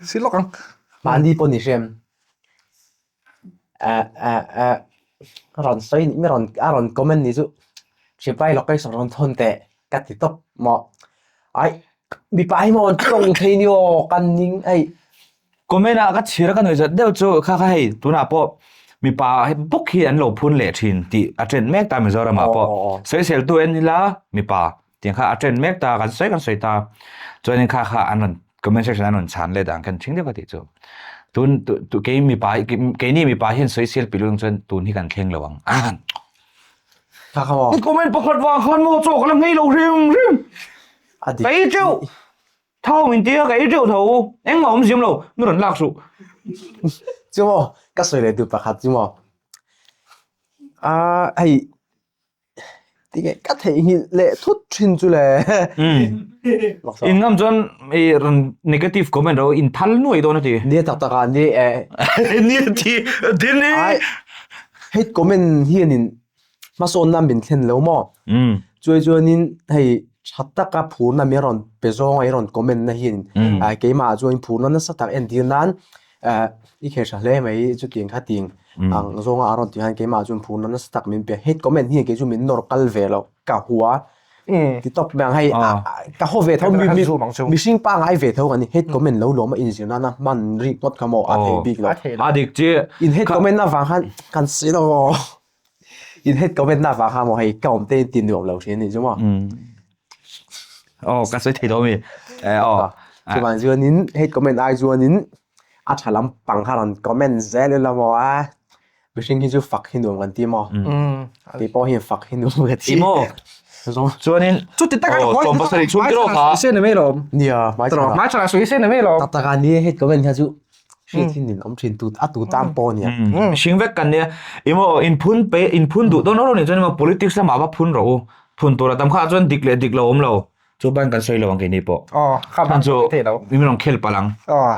sawi lawk ang mahni pawh ni hrem rawn sawi mi rawn a rawn comment ni chu sipai location rawn thawn teh ka ti tawp maw ai mipa hi maw an tawng thei ni aw kan ning hei Comment ah ka chhir a ka nuih zat deuh chu kha kha hei tunah pawh mipa bawk hi an lo phun leh thin tih a trend mek ta Mizoram ah pawh sawisel tu en ila mipa tiang kha a trend mek ta kan sawi kan sawi ta chuanin kha kha an rawn comment section an rawn chhan let ang kan thing deuh ka tih chu tun tu kei mipa keini mipa hian sawisel pi luang chuan tun hi kan thleng lo ang kha kha maw comment pakhat vang khan maw chaw ka la nghei lo hrim hrim ka ei teuh thau min tia ka ei teuh tho engmah awm ziam lo mi rawn lak suh chu maw ka sawi leh duh pakhat chu maw a hei Tinge ka theihnghilh leh thut thin chu le. In ngam chuan i rawn negative comment ro in thal nuai dawn a ti. Nia tak tak ah ni e. Ni ti din ni. Ai hate comment hianin hmasawnna min thlen lo maw? Chuai chuanin hei tha taka phurna min rawn pe zawnga i rawn comment na hian keimah ah chuan phurna nasa tak entir nan i kher tha hle mai chutiang kha ting ang zawnga a rawn tih hian keimah chuan phurna nasa tak min pe hate comment hian kei chu min nawr kal ve lo ka hua ti tawp mai ang hei ka haw ve tho mihring pangngai ve tho kan ni hate comment lo lawm a inzir nana hman rik ngawt kha maw a thei bik lo a dik chi in hate comment avang khan kan si lo in hate comment avang khan maw hei ka awm te in ti nuam lo thin a nih chu maw aw ka sawi thei lo mi aw chuvang chuanin hate comment ai chuanin A tha lampang kha rawn comment zel ila maw a, mihring hi chu fak hi nuam kan ti maw? Kei pawh hian fak hi nuam ka ti. Emaw chuanin Chuti taka aw 70 chhung tiraw kha. Sawi se ni mai lawm. Nia, hmai chhan ah. Hmai chhan ah sawi se ni mai lawm. Tak tak a ni hei comment kha chu hriat hi nin awm thin tu a tu tan pawh nia. Mihring vek kan nia. Emaw in phun pe in phun duh dawn rawh nih chuan emaw politics lamah va phun rawh u. Phun tur a tam kha chuan dik leh dik lo awm lo. Chu ban kan sawi lo ang keini pawh. Aw, kha ban chu thei lo. Min rawn khel palh ang. Aw.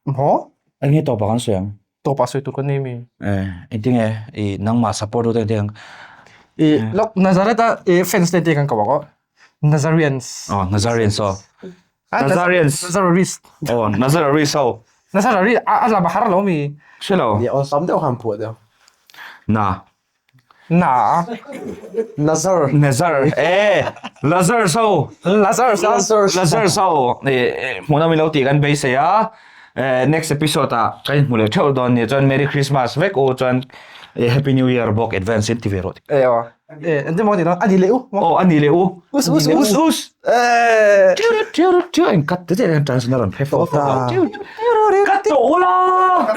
Maw? Eng nge tawpah kan sawi ang? Tawpah sawi tur kan nei mi. Eh, engtin nge i nangmah support tu te engtin ang? I lok Nazareth a i fans te te kan ko ang aw. Nazarians. Aw, Nazarians aw. Nazarians. Nazarist. Aw, Nazarist ho. Nazarist a a lam a har lo mi. Hre lo. Ni awlsam deuh khan phuah deuh. Na. Na. Nazar. Nazar. Eh, Lazar so. Lazar so. Lazar. Lazar so. Eh, hmuhnawm ilo tih kan beisei a. Eh, next episode ah kan inhmu leh theuh dawn nia. Chuan Merry Christmas vek u chuan eh, Happy New Year bawk advance in ti ve rawh. Eh aw. Eh, engtin maw ti dawn? Ani leh u. Oh, ani leh u. Us us us us. Eh. Tiu tiu tiu in cut te te transition a rawn phe fo fo. Cut tawh ula.